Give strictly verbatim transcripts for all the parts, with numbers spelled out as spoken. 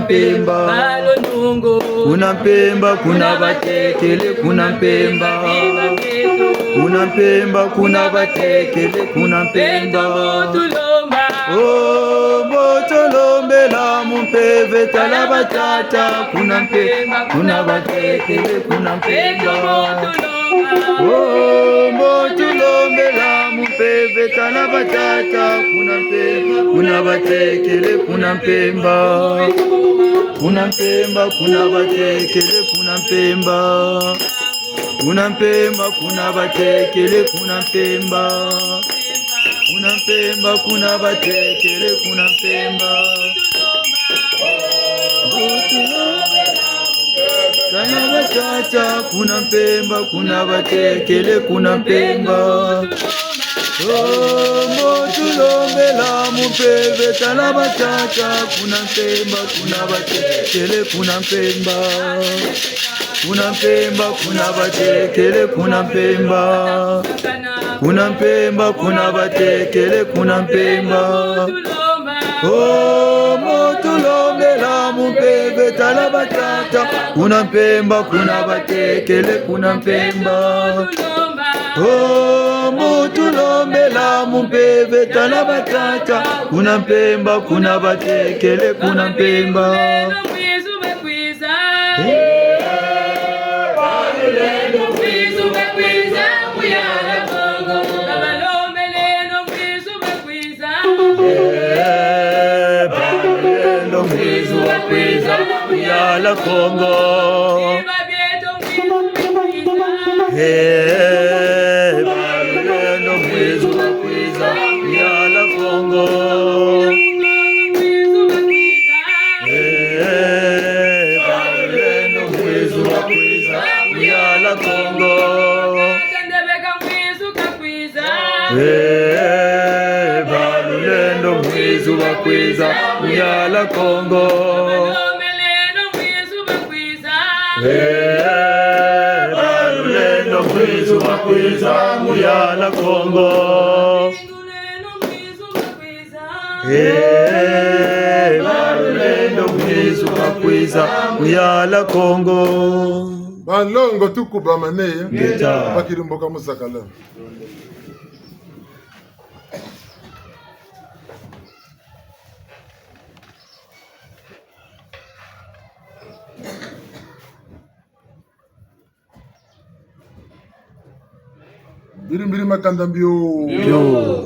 Mpemba. Kuna Mpemba, kuna batekele, kuna Mpemba. Kuna Mpemba, kuna batekele, kuna Mpemba. Oh, mbo tulombela mu mpeve, tala batata, kuna Mpemba, kuna batekele, kuna Mpemba. Oh, mbo tulombela mu mpeve, tala batata, kuna Mpemba, kuna batekele, kuna Mpemba. Kuna Mpemba, kuna batekele, kuna Mpemba. Kuna Mpemba, kuna batekele, kuna Mpemba. Kuna Mpemba, kuna batekele, kuna Mpemba. Tala batata, kuna Mpemba, kuna batekele, kuna Mpemba. Oh, mbo tulombela mu mpeve, tala batata, kuna Mpemba, kuna batekele, kuna Mpemba. Kuna Mpemba, kuna batekele, kuna Mpemba. Kuna Mpemba, kuna batekele, kuna Mpemba. Oh, mbo tulombela mu mpeve, tala batata, kuna Mpemba, kuna batekele, kuna Mpemba. Oh, mbo tulombela mu mpeve, tala batata, kuna Mpemba, kuna batekele, kuna Mpemba. Eh, balulendo mwizu wakwiza, muyala Kongo. Eh, balulendo mwizu wakwiza, muyala Kongo. Eh, balulendo mwizu wakwiza, muyala Kongo. Eh, balulendo mwizu wakwiza, muyala Kongo. Eh, balulendo mwizu wakwiza, muyala Kongo. Eh, balulendo mwizu wakwiza, muyala Kongo. Banlongo, tukubamane. Ngeta. Bakiri mboka musakala. Mbiri mbiri makanda mbio. Mbio.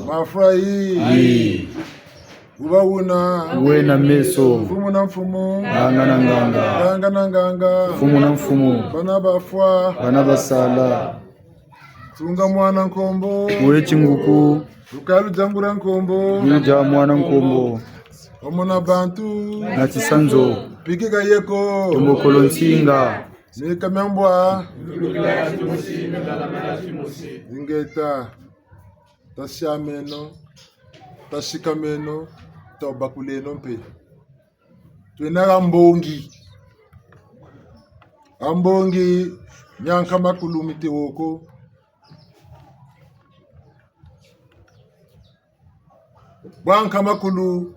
Mafwa yi. Yi. Wuba wuna. Wena meso. Mfumu na mfumu. Nganga na nganga. Nganga na nganga. Mfumu na mfumu. Bana bafwa. Bana basala. Tunga mwana nkombo. Weti nguku. Lukalu dia ngula nkombo. Ludia mwana nkombo. Wamona bantu. Na tisanzo. Pikika yeko. Tombokolo nsinga. Mika mia mbwa. Ingeta. Tasiameno. Tasikameno. Tabakuleno mpe. Twena ha mbongi. Ha mbongi, mia nkama kulu mite wo ko. Bwa nkama kulu,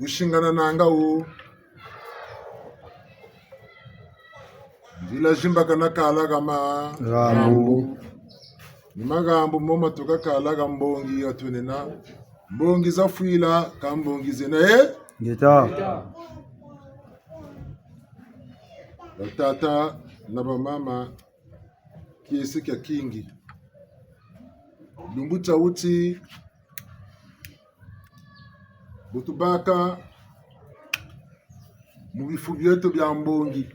wusingananga wo. Nzila zimbakana kala ha ma. Rambu. Ni mahambu mo matuka kala ha mbongi ya twenena. Mbongi zafwila, ka mbongi zena, eh? Ngeta. Batata na bamama, kiese kia kingi. Lumbu tia wuti, bu tubaka mu bifu bieto bia mbongi.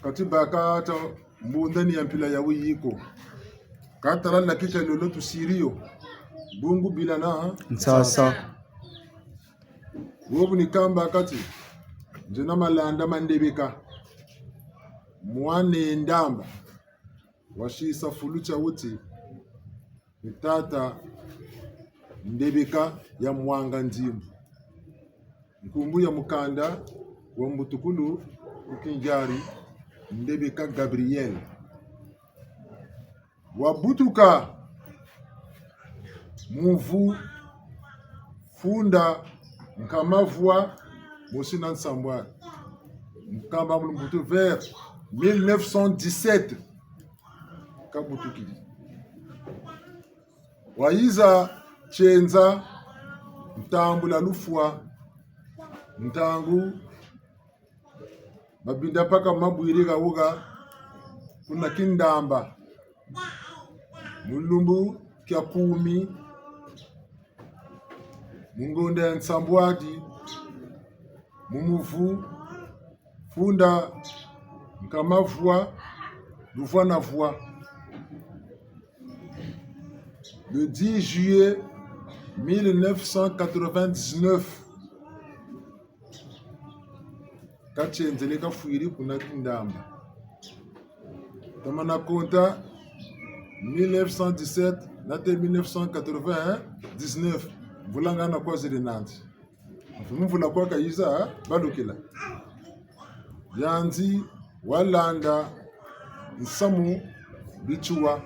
Ka tibaka ta mbundani ya mpila ya wuyi ko. Ka tala laki tia lolo tusiri yo. Bungu bila na nsasa. Wo bu nikamba kati, nzena malanda ma Ndebeka. Mwana Ndamba. Wasisa fulu tia wuti. Ni tata Ndebeka ya Mwanga Nzimbu. Nkumbu ya mukanda wa mbutukulu ku Kinjari, Ndebeka Gabriel. Wabutuka muvu funda nkama vwa Mosi na nsambwadi. Nkamba mu lumbutu vers mille neuf cent dix-sept. Kabutukiri. Wayiza Tienza, ntambula lufwa, ntangu mabinda mpaka mabwiri gawuga kuna Kindamba. Mu lumbu kia kumi, mu ngonda ya nsambwadi, mu muvu, funda nkama vwa, luvwa na vwa. Le dix juillet mille neuf cent quatre-vingt-dix-neuf, katienzele kafwiri kuna Kindamba. Tamana konta mille neuf cent dix-sept nate mille neuf cent quatre-vingt-dix-neuf, mvula ngana kwa ziri nandi. Mvula kwa kayiza balukila. Yandi walanda nsamu bituwa.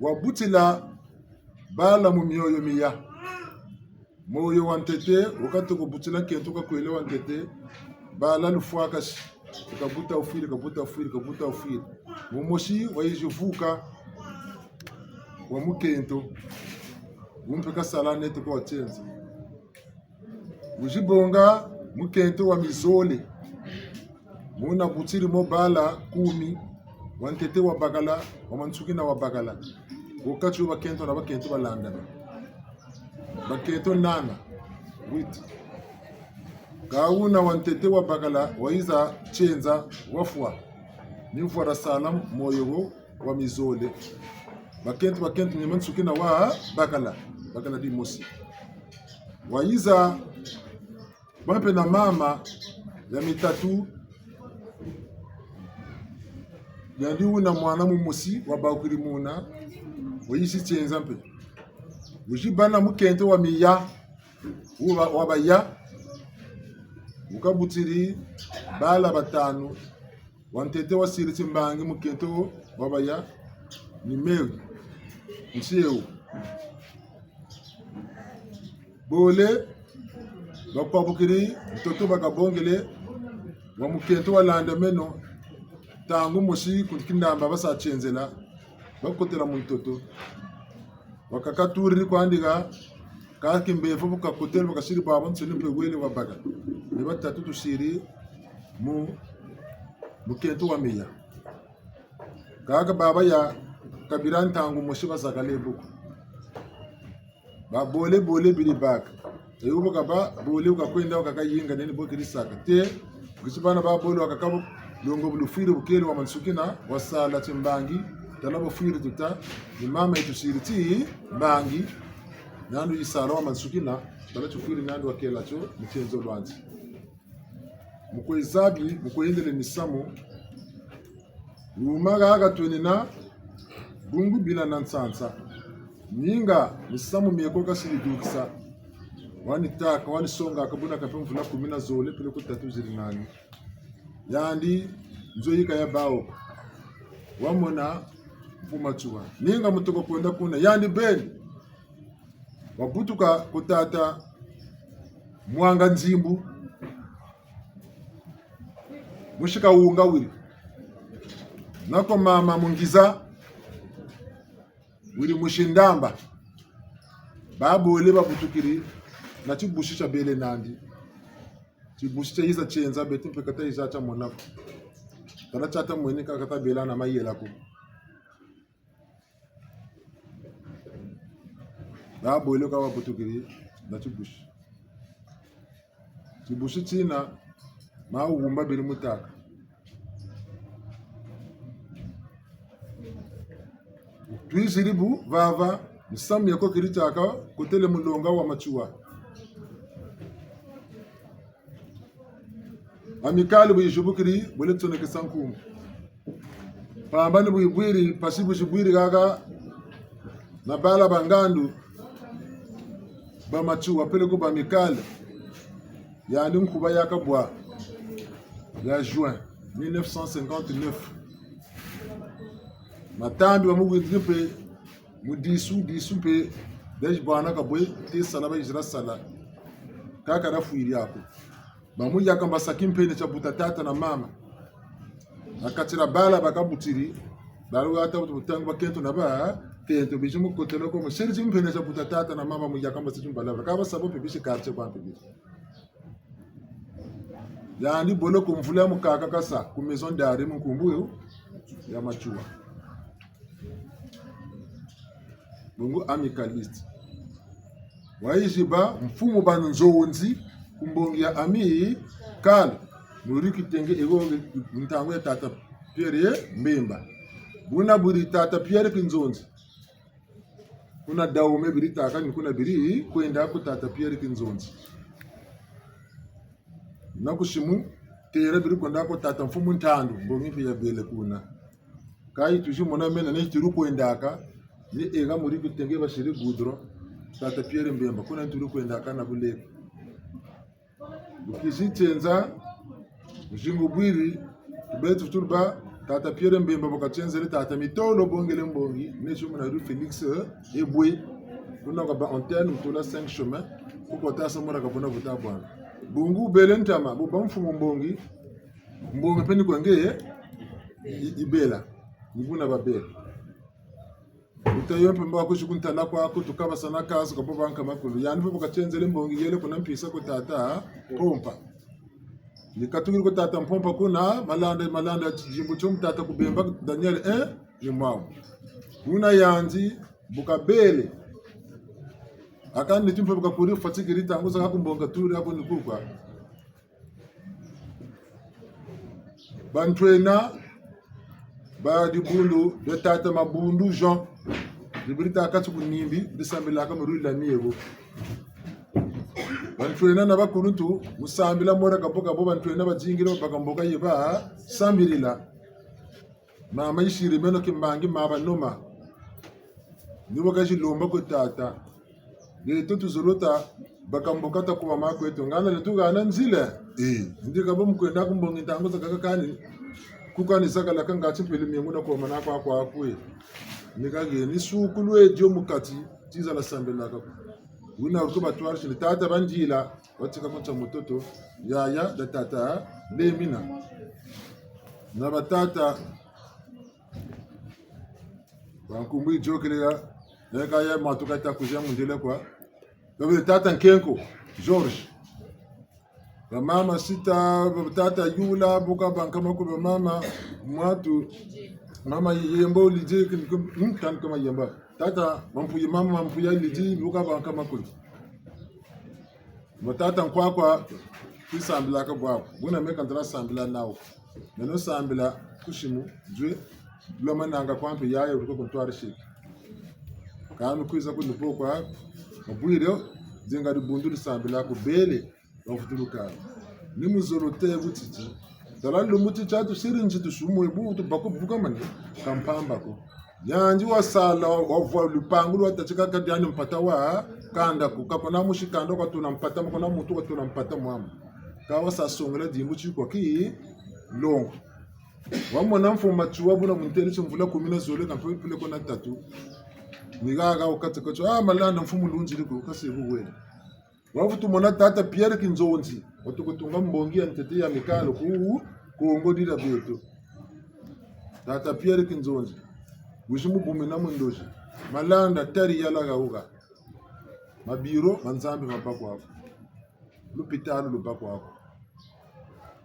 Wabutila bala mu mioyo miya. Moyo wa ntete, wakati ko butila nkento kakwele wa ntete, bala lufwakasi. Kabuta wufwiri, kabuta wufwiri, kabuta wufwiri. Mumosi wayizi vuka wa mukento. Wu mpe kasala nete kwa Tienza. Wizi bonga mukento wa mizole. Muna butiri mo bala kumi, wa ntete wabakala, wa mansukina wabakala. Wakati wo bakento na bakento balandana. Bakento nana, huit. Kâ wuna wa ntete wabakala, wayiza Tienza, wafwa. Ni vwa rasala moyo wo wa mizole. Bakento, bakento, ni mansukina wabakala, bakala dimosi. Wayiza bampe na mama ya mitatu, yandi wuna mwana mumosi wabakiri muna, wayizi Tienza mpe. Wizi bâ na mukento wa miya, wuba, wa baya, wukabutiri bala batanu, wa ntete wasiri timbangi, mukento wa baya ni mewu, nsi ewu. Bole, bakwabukiri ntoto bakabongele, wa mukento walandameno, ntangu mosi ku Kindamba basa tienzela, bakotela mu ntoto. Wakaka turiri kwandi ha, kâ timbevo bu kakotele, bakasiri babo nsoni mpe wele wabaka. Ni batatu tusiri mu mukento wa miya. Kaka baba ya kabila ntangu mosi bazakale buku. Ba bole bole biri baka. Eyo bu kaba bole bu kakwenda wakaka yinga nene bo kiri saka. Te, ngisi bana ba bole wakaka bo longo bu lufwiri bukele wa mansukina, wasala timbangi, tala bufwiri tuta, ni mama yitusiri timbangi, nandi yisala wa mansukina, tala tufwiri nandi wakela tio, mu tienzo lwandi. Mu kwe zabi, mu kwe yendele misamu, wuma haha twenina, bungu bila na nsansa. Ninga, misamu mieko kasiri dukisa. Wani taka, wani songa, kabuna kampe mvula kumi na zole, peleko tatu ziri nani. Yandi, nzo yika ya bawu. Wamona, mfumu Matsoua. Ninga mu toko kwenda kuna. Yandi beni. Wabutuka ku tata Mwanga Nzimbu. Musi Kawunga wiri. Nako mama Mungiza wiri musi Ndamba. Ba bole babutukiri na tibusi tia bele nandi. Tibusi tia yiza tienza beto mpe kata yiza tia mona ko. Tala tia ta mweni ka kata bela na mayela ko. Ba bole ka babutukiri na tibusi. Tibusi tina, mawumba beri mu taka. Twiziri bu vava, misamu mieko keri taka, kotele mu longa wa Matsoua. Amicale bu yizibukiri, bole tsonekesa nkumbu. Pamba ni bu yibwiri, mpasi bu zibwiri haha, na bala ba ngandu, ba Matsoua peleko ba Amicale, yandi nkuba ya kabwa, ya juin mille neuf cent cinquante-neuf. Matambi ba mu windiri mpe, mu disu, disu mpe, dezi bwana kabwe, te sala ba yizira sala. Kaka dafwiri ako. Bamuyaka mbasa kimpene tia buta tata na mama. Na kati dia bala bakabutiri, bala wata buta butangu bakento na ba, kento bizi mukotelo ko, musiri kimpene tia buta tata na mama, muyaka mbasa tia mbala. Kaba sabo pe bisi quartier kwa mpe bisi. Yandi boloko mvula ya mukaka kasa, ku maison d'arrêt mu nkumbu ya Matsoua. Bungu amicaliste. Wayizi bâ mfumu ba nzonzi ku mbongi ya Amicale. Mu rue Kitenge, ewonge ntangu ya tata Pierre Mbemba. Buna buri tata Pierre Kinzonzi. Kuna Dahomey biri tâka, ni kuna biri kwenda ku tata Pierre Kinzonzi. Na ku simu, terrain biri kwenda ku tata Mfumu Ntandu, mbongi mpe yabele kuna. Kayi tuzi mona mena ni turi kwendaka, ni ega mu rue Kitenge basiri goudron, tata Pierre Mbemba, kuna turi kwendaka na buleke. Bu kizi tienza, muzingu bwiri, beto turi bâ, tata Pierre Mbemba bu katienzele tata Mitolo bongele mbongi, ni simu na rue Félix Éboué, kuna kwa ba antenne, mutula cinq chemins, kuko tasa mura kabuna buta bwana. Bungu bele ntama, bu bâ mfumu mbongi, mbongi mpe ni kwa nge, i-, ibela, ni buna babela. Buta yo mpe mbo kwizi kuntala kwaku, tukabasana kazu ka bo banka makulu. Yandi mpe bu katienzele mbongi yele kuna mpisa ku tata Mpompa. Ni katukiri ku tata Mpompa kuna, Malanda, Malanda, tizimbu tio mu tata Kubemba, Daniel, eh, ni mwawu. Kuna yandi, bu kabele. Aka ni ti mpe bu kakuri fatikiri ntangu zakaka ku mbongi turi ako ni kukwa. Bantwenia ba dibundu dia tata Mabundu Jean, dibiri tâka ti ku Nimbi, disambilaka mu rue Lamiero. Bantwenia na bakuluntu, mu sambila mura kabo kabo, bantwenia bazingila, babaka mboka ye basambilila. Mama yisiri meno kimbangi, mama Noma. Ni bu kazi lomba kwe tata. Beto tuzolo ta baka mboka ta kuma makweto. Ngana letu gana nzila. Eh, ndi kabo mu kwenda ku mbongi ntangu zakaka kani. Kuka ni zakala ka ngati mpele miengu na kwa mana kwa kwa kwe. Ni kage ni sukulu e dio mu kati, tiza na sambilaka. Wuna ruko batwari sini tata bandila, watika konta mutoto, yaya da tata, lemina. Na batata, ba nkumbu yi yôkele ya, neka ya matuka ta kuzia mundele kwa. Babele tata Nkenko, George. Ba mama Sita, ba tata Yula, bu ka banka makulu ba mama Mwatu, mama Yembo, Lidi, kin-, kin-, hmm, kan kama Yemba. Tata Mampuya, mama Mampuya, Lidi, bu ka banka makulu. Ba tata Nkwakwa, tisambilaka bwaku. Buna meka ntala sambila nawu. Meno sambila ku simu, nzwe, lwa mananga kwa mpe yaya, uruko ku ntwari siki. Kanu kwiza ku nipo kwa, mabwire, zinga dibundu disambila ku bele, bavutuluka. Ni muzolo te butiti. Tala lumbu ti tiatu siri nzi tusumwe bu, tubako buka mani, ka mpamba ko. Yandi wasala, wa, wavwa lupangu lwa tati kaka diandi mpata wa kanda ko, ka kuna musi kanda kwa tuna mpata, mu kuna muntu kwa tuna mpata mwamu. Ka wasa songela dimbu ti kwa ki longo. Wamona mfumu Matsoua buna muntele ti mvula kumi na zole ka mpe pile kuna tatu. Ni haha wakati ko tio, ah, Malanda mfumu lunziri ko, kasi bu wele. Wavutu mona tata Pierre Kinzonzi, watuku tunga mbongi ya ntete ya mikalo ku Kongo dia beto. Tata Pierre Kinzonzi, wizi mu bumina mu ndozi. Malanda tari yala hauha. Mabiro ma Nzambi mabâ kwaku. Lupitalu lubâ kwaku.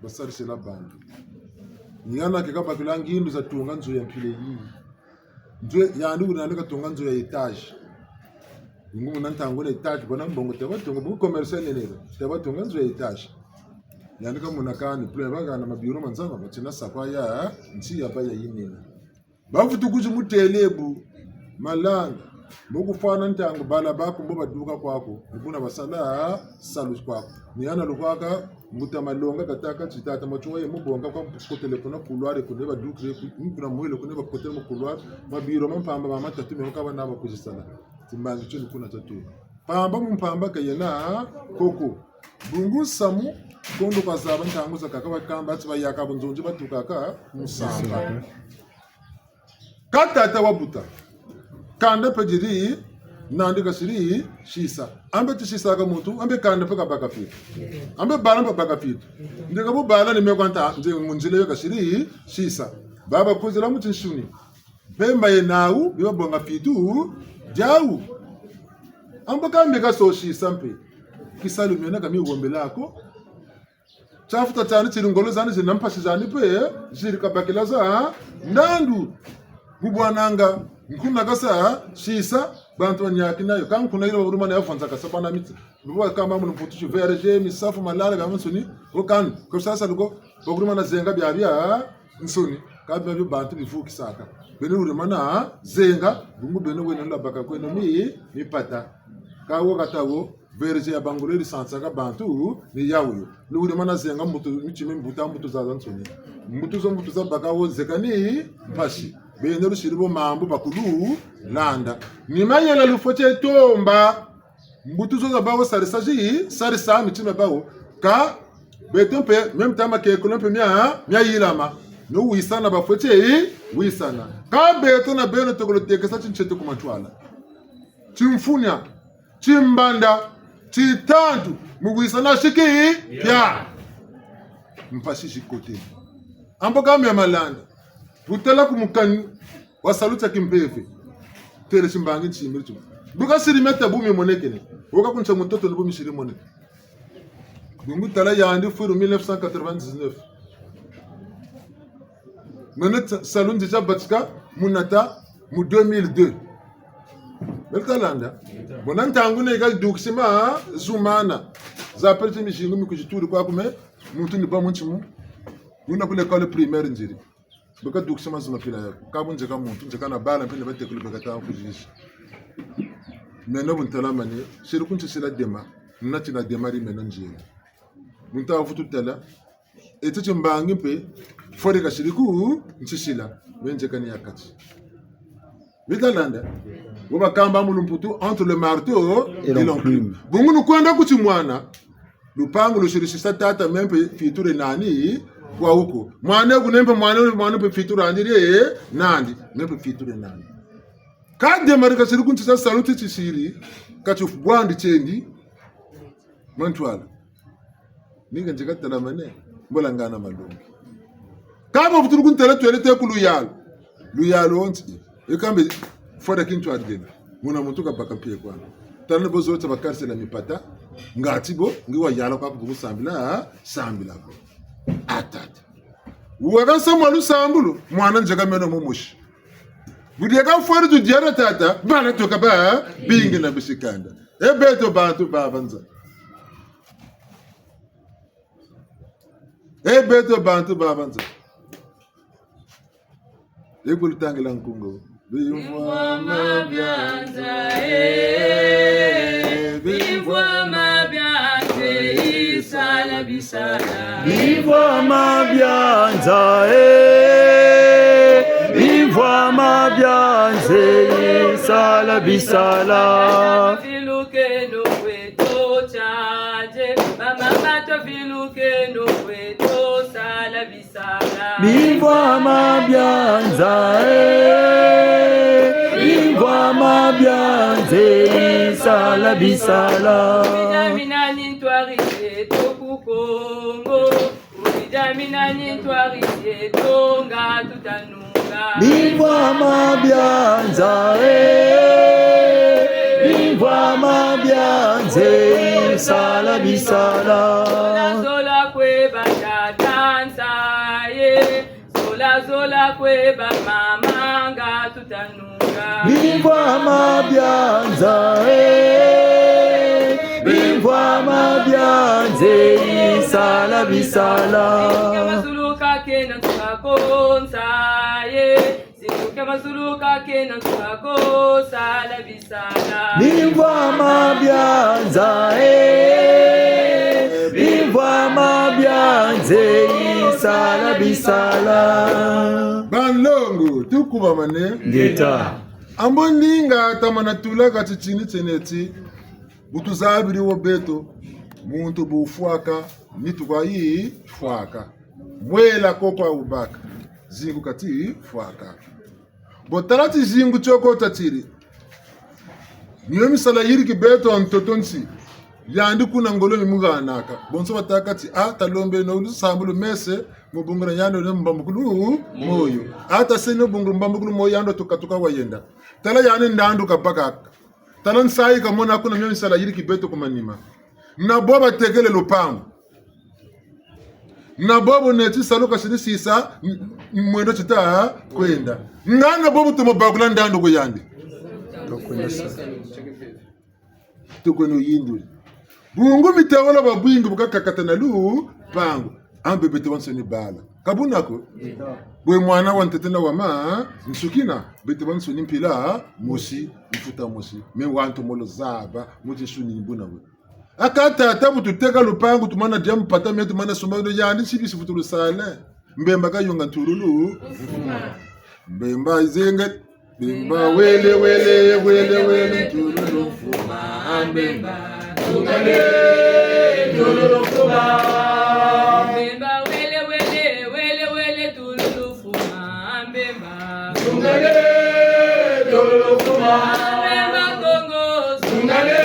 Basarisila bantu. Ni hana ke kabakila ngindu za tunga nzo ya mpila yi. Nzo yandi wuna yandi katunga nzo ya étage. Bungu muna ntangu na étage, bana mbongo te batunga, bu commerce nene, te batunga nzo ya étage. Yandi kamona kani, plan bahana mabiro ma Nzambi, batina sakwa ya, nsi ya baya yinina. Bavutu kwizi mutêle bu, Malanda, mu kufwana ntangu bala baku mbo baduka kwaku, ni buna basala salu kwaku. Ni hana lukwaka, mbuta Malonga katâka ti tata Matsoua ye mu bonga kwa kotele kuna couloir kuna badukire ku-, kuna mwele kuna bakotele mu couloir, mabiro ma mpamba ma matatu me kaba na bakwizi sala. Timbangi tio ni kuna tatu. Mpamba mu mpamba ka yena koko. Bungu samu, kondo kazaba ntangu zakaka bakamba ti bayaka bunzonzi batukaka mu samba. Ka tata wabuta. Kanda mpe diri Nandi kasiri sisa. Ambe ti sisaka muntu, ambe kanda mpe kabaka fitu. Ambe bala mpe baka fitu. Ndika bu bala ni me kwa nta, nze mu nzila yo kasiri sisa. Baba kwizila mu tinsuni. Mpemba ye nawu, bi babonga fitu diawu. Ambo ka meka so sisa mpe. Kisalu miena ka mi wombela ko. Tiafuta tiani tiri ngolo zani zina mpasi zani mpe, ziri kabakila za ndandu. Mu bwananga, nkuna kasa, sisa, bantu baniaki nayo. Ka nkuna yiri bakulumana ya vonza kasa bana miti. Lubu kamba mu lumputu ti V R G, misafu, malala, biabiansoni. Ko kani, ko sasa luko, bakulumana zenga biabiansoni. Ka bima bio bantu bivukisaka. Beno lulemana zenga, bungu beno wena lwabaka kweno mi, mipata. Ka wo kata wo, V R G ya bangolo yiri sansaka bantu, ni yawu yo. Lulemana zenga mbutu, mitima mbuta mbutu zazansoni. Mbutu zo mbutu zabaka wo zeka ni mpasi. Beno lusiri bo mambu bakulu landa. Ni mayela lufweti tomba. Mbutu zo za bawu sarisa zi, sarisa mitima bawu. Ka beto mpe, meme tama kekolo mpe mia, mia yilama. No wisana bafweti wisana. Ka beto na beno tokolo tekesa tintete ku mantwala. Timfunia, timbanda, titantu, mu wisana siki, pia. Mpasi zikote. Ambo ka mia malanda. Bu tala ku mukani, wa salu tia kimpeve. Têle timbangi ntimbiri tio. Bu kasiri meta bu mimonekene. Wo ka ku ntia mutoto ni bu misiri moneke. Bungu tala yandi fwilu mille neuf cent quatre-vingt-dix-neuf. Meno tsa-, salu nzi tia batika mu nata mu deux mille deux. Beno ta landa. Bona ntangu ne ka dukisi ma zumana. Za pele ti mizingu mi kuzituri kwa kume. Muntu ni ba mu ntimu. Wuna ku l'école primaire nziri. Beka dukisa mazima mpila yaku. Ka bu nzeka muntu, nzeka na bala mpe ni batekolo beka ta kuzisa. Meno bu ntalamane, siri ku ntisila dema, nati na dema di meno nzela. Bu nta vutu tala, eti timbangi mpe, fweti kasiri ku ntisila, me nzeka ni ya kati. Bita landa. Wo bakamba mu lumputu, entre le marteau et l'enclume. Bungu nukwenda ku timwana. Lupangu lusiri sisa tata, me mpe fitu die nandi, kwa wuko. Mwana ku ne mpe mwana, mwana mpe fitu diandi die nandi, me mpe fitu die nandi. Ka dema di kasiri ku ntisa salu ti tisiri, ka ti bwandi tiendi, mantwala. Ni ka nzeka telamane, mbo la ngana malongi. Ka ba vutulu ku ntela twele te ku luyalu. Luyalu wo nti. E kambe fweti kintwari diena. Muna muntu kabaka mpie kwana. Tala ni bo zo tia bakarisila mipata. Ngati bo, nge wayala kwaku bu kusambila, sambila ko. A tata. Waka nsamu wa lusambulu, mwana nzeka meno mumosi. Bu dieka fweti tu diara tata, bala tuka babingi na bisikanda. E beto bantu baba nza. E beto bantu baba nza. E ku lutangila nkunga. Bimvwama bia nza, eh, bimvwama bia nza, eh, sala bisala. Bimvwama bia nza, eh, bimvwama bia nza, eh, sala bisala. Vilukeno kweto tiaje, bamama to vilukeno kweto sala bisala. Bimvwama bia nza, eh, bimvwama bia nza, eh, sala bisala. Mina, mina ni ntwari zeto ku Kongo. Uridamina ni ntwari zeto nga tutanunga. Bimvwama bia nza, eh, bimvwama bia nza, eh, sala bisala. Zola, zola kwe ba tata nza, eh. Zola, zola kwe ba mama nga tutanunga. Bimvwama bia nza, eh, bimvwama bia nza, eh, sala bisala. Zinguka mazulu ka kena nsuka ko nza, eh. Zinguka mazulu ka kena nsuka ko, sala bisala. Bimvwama bia nza, eh, bimvwama bia nza, eh, sala bisala. Banlongo, tukubamane. Ngeta. Ambo ndinga tamana tula kati tini tieneti. Bu tuzabiri wo beto, muntu bu fwaka, nitu kwa yi fwaka. Mwela ko kwa wubaka, zingu kati fwaka. Bo tala ti zingu tio ko tatiri. Ni yo misala yiriki beto ntoto nsi. Yandi kuna ngolo mi muhanaka. Bonso batâka ti, ah, talombeno lusambulu mese, mu bungu dia yandi wena mbambukulu moyo. Ah, taseno bungu mbambukulu moyo yandi tukatuka wayenda. Tala yandi ndandu kabakaka. Tala nsayi kamona kuna mio misala yiriki beto ku manima. Na bo batekele lupangu. Na bobo neti salu kasiri sisa, m-, m-, mwendo tita kwenda. Nga na bobo tumo bakula ndandu ku yandi. Tukweno yindula. Bungu mitewolo babingi bu kakakata na lupangu. Ambe beto bansoni bala. Ka buna ko? Bwe mwana wa ntete na wa ma, nsukina, beto bansoni mpila mosi, mfuta mosi. Me wantu molo zaba, mu tinsuni ni buna we. Aka tata bu tuteka lupangu, tumana dia mpata mie, tumana sumba, no yandi nsi bisi futu lusale. Mbemba kayunga ntululu. Mbemba izenga. Mbemba wele, wele, wele, wele, ntululu mfuma. Mbemba. Ntululu mfuma. Mbemba wele, wele, wele, wele, ntululu mfuma. Mbemba. Zungale, tololo kuma. Mbemba Kongo. Zungale,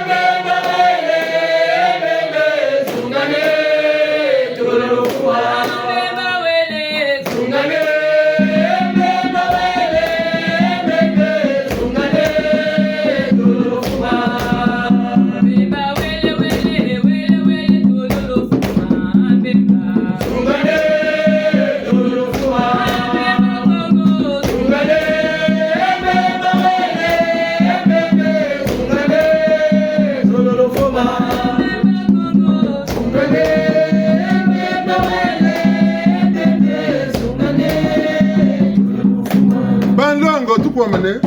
mbemba wele, mbemba zungale, tololo kuma. Mbemba wele. Zungale, mbemba wele, mbemba zungale, tololo kuma. Mbemba wele, wele, wele, wele, tololo kuma. Mbemba. Banlongo, tukwamane.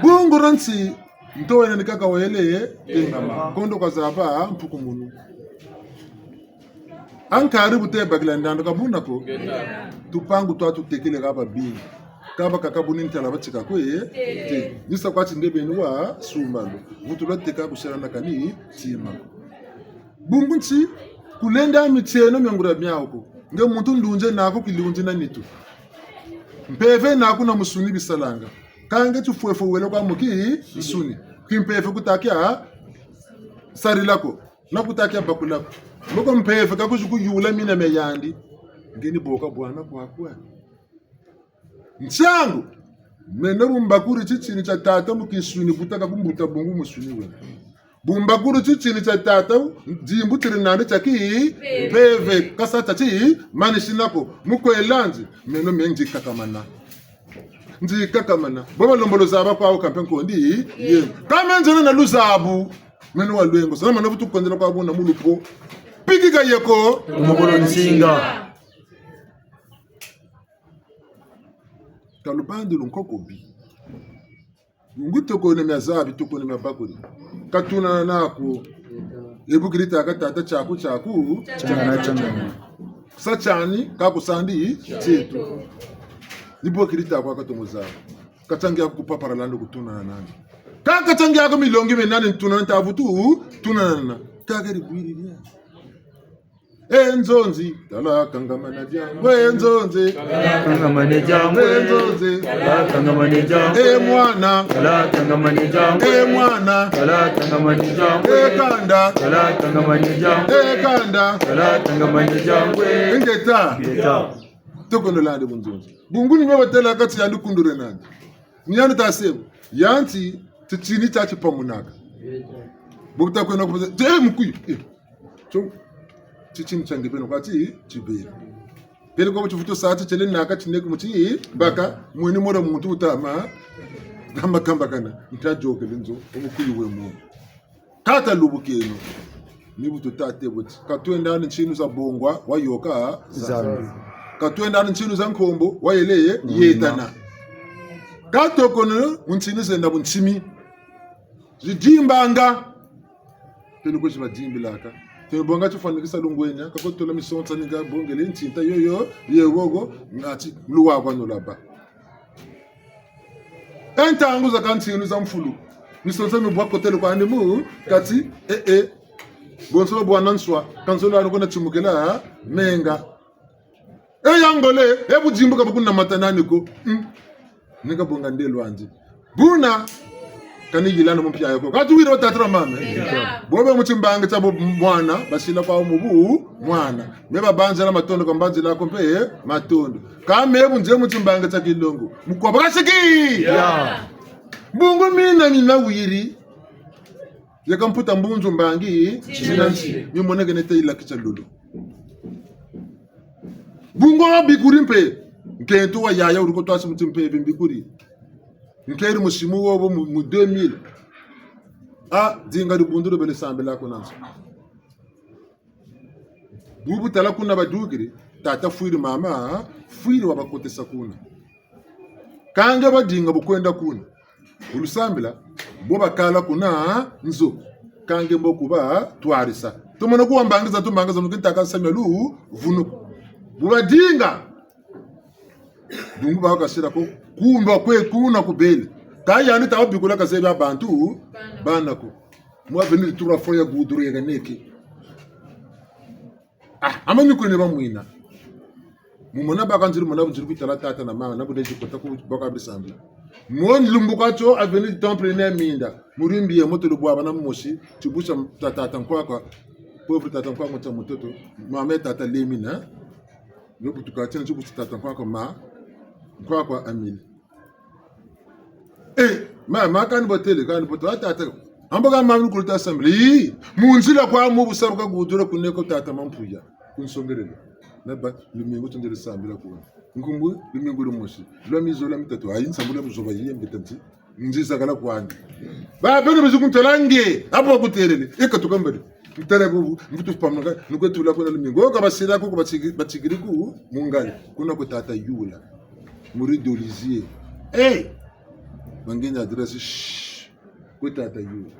Bungu dia nsi, nto wena ni kaka wele, tengama. Kondo kwa zaba, mpuku munu. Ankari bu tebakila ndandu ka buna ko. Tupangu twa tutekele ka babingi. Ka bakaka bu ni ntala batika kwe, te. Ni sa kwa ti nde beni wa sumba lo. Vutu lwa teka ku sala na kani tima ko. Bungu nti, kulenda mitieno mia nguria miawu ko. Nge muntu ndunzi naku kilunzi na nitu. Mpeve naku na musuni bisalanga. Ka nge tufwefwe wele kwa mu kinsuni. Kimpeve ku ta kia sarila ko. Na ku ta kia bakula ko. Mboko mpeve ka kwizi kuyula mina mia yandi. Nge ni boka bwana kwaku. Ntiangu, meno bu mbakuri titini tia tata mu kinsuni bu ta ka kumbuta bungu musuni wena. Bu mbakuri titini tia tata, dimbu tiri nandi tia kimpeve, ka sa ta ti manisina ko, mu kwela nzi, meno me ndi kakamana. Ndi kakamana. Bo balembolo zaba kwawu kampe nkondi, ye. Ka me nzena na luzabu. Meno wa lwengo. Sa na mano vutu kwendela kwa buna mu lupo. Pikika yeko. Mokolo nsinga. Ka lubandu lu nkoko bi. Ngu toko na mia zabi, toko na mia bakuri. Ka tunana naku. Ebu kiri ta ka tata tiaku, tiaku. Tiangana, tiangana. Sa tiani, ka ku sandi, tieto. Ni bo kiri ta kwa ka tomo zaba. Ka tiangi aku ku papara lando ku tunana nandi. Ka, ka tiangi aku milongi mie nani tunana nta vutu, tunana. Ka keri bwiri nia. E nzonzi, tala kangamana diangu. E nzonzi. Tala kangamana diangu. E nzonzi. Tala kangamana diangu. E mwana. Tala kangamana diangu. E mwana. Tala kangamana diangu. E kanda. Tala kangamana diangu. E kanda. Tala kangamana diangu. Ingeta. Ingeta. Toko no lande mu nzonzi. Bungu ni mio batela kati yandi kundure nandi. Ni yandi ta sebo. Yandi titini tia tipamunaka. Bo bu ta kwenda ku, eh, mukuyu. Eh. Tio, titini tia nge beno kwa ti, tibele. Peleko bu tivutu sa ti tiele naka tineke mu ti, baka, mweni mora muntu bu ta ma, kamba kamba kana, nta yôkele nzo, o mukuyu we mu. Ka ta lubukeno. Ni bu tuta tê buti. Ka twenda ni ntinu za bongwa, wa yôka, Nzambi. Ka twenda ni ntinu za nkombo, wa yele, yetana. Ka tokono, mu ntinu zenda bu ntimi. Zidimbanga. Peleko zi badimbilaka. Te bonga tifwanikisa lungwenia, ka ko tola misonsa ni nga bongele ntinta yoyo, ye wogo, ngati luwa kwa nolaba. E ntangu zakaka ntinu za mfulu. Misonsa mi bwa kotele kwandi mu, kati, eh, eh. Bonso bwa na nswa, ka nzolo ano ko na timukela, menga. E ya ngole, e budimbu ka bu kuna mata nani ko. Mm. Ni ka bonga nde lwandi. Buna, Kani yilana mu mpia yo ko. Kati wiri wa tata na mama. Bo be mu timbangi tia bu mwana, basila kwa mu bu mwana. Me babanzila matondo, ka mbanzila ko mpe matondo. Ka me bu nze mu timbangi tia kilongo. Mu kwa bakasiki. Bungu mina mina wiri. Yeka mputa mbunzu mbangi, tina nti, mimoneke nete yilakisa lolo. Bungu wa bikuri mpe, nkento wa yaya wuri ko twasi muti mpe mpe bikuri. Nkeri musimu wo bo mu, mu deux mille. Ah, dinga dibundu do bele sambila ko nanso. Bubu tala kuna badukiri, tata fwiri mama, fwiri wabakotesa kuna. Ka nge badinga bu kwenda kuna. Bu lusambila, bo bakala kuna nzo. Ka nge mbo kubatwarisa. Tumona kuwa mbangi za tumbangi za nuki ntaka samia lu vunu. Bu badinga. Bungu bakasila ko, kumba kwe kuna kubele. Ka yandi ta wabikula ka zebi bantu, bana ko. Mu avenir trois fois ya goudron ya kaneke. Ah, ama ni kwene ba mwina. Mu mona baka nziri, mona nziri ku tala tata na mama, na bu deji kota ku baka bisambila. Mo lumbu kwa tio avenir du Temple na minda. Mu rimbi ye moto lubwa bana mosi, tibusa ta-, tata Nkwakwa. Pauvre tata Nkwakwa tia mutoto. Mama tata Lemina. Yo butuka tina tibusa tata Nkwakwa ma. Nkwakwa Amili. Eh, ma, ma kani botele, kani botele, ah, tata. Ambo ka mama nukulu ta sambila. Ii, mu nzila kwa mu bu sabuka goudron kuneko tata Mampuya. Kunsongerela. Na ba, lumingu tundele sambila kuna. Nkumbu, lumingu lumosi. Lwa mizo, lwa mitatu. Ayi, nsambula buzoba yiye mbeta nti. Nziza kala kwandi. Ba, beno bizi kuntala nge. Apo kutelele. Eka tukambali. Ntala bubu, mvutu pamanga, nukwe tula kuna lumingu. Oka basila ko, batiki-, batikiri ku, mungani. Kuna ku tata Yula. Muri Dolisie. Eh! Bangeni adresse, shh. Kwe tata Yula.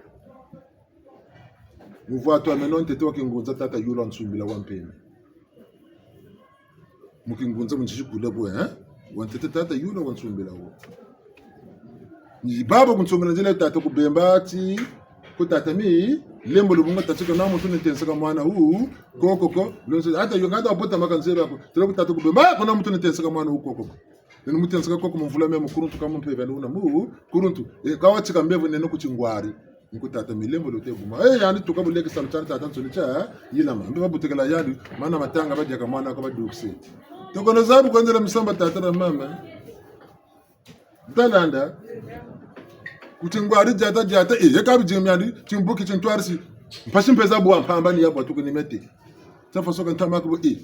Muvwatu wa meno ntete wa kingunza tata Yula wa nsumbila wa mpene. Mu kingunza mu nzizikula bwe, eh? Wa ntete tata Yula wa nsumbila wo. Ni baba kunsongela nzila tata Kubemba ti, ku tata mi, lembo lubunga tata ko na muntu ne tensaka mwana wu, koko ko, lonse, ata yo ngada bota maka nzela ko, tela ku tata Kubemba, ko na muntu ne tensaka mwana wu koko ko. Nene mu tensaka koko mu mvula mia mukuluntu ka mu mpeve luna mukuluntu. E, ka watika mbevo nene ku tingwari. Nku tata milembo lote guma. E, yandi tuka buleke salu tiandi tata nsoni tia, yilama. Mbe babutekela yandi, mana matanga badiaka mwana ko badukise. Toko na zabu kwendela misamba tata na mama. Ntalanda. Ku tingwari diata diata, e, yeka bijimi yandi, timbuki tintwarisi. Mpasi mpeza bwa mpamba ni ya bwa tuku ni mete. Sa façon ka ntama ko, e.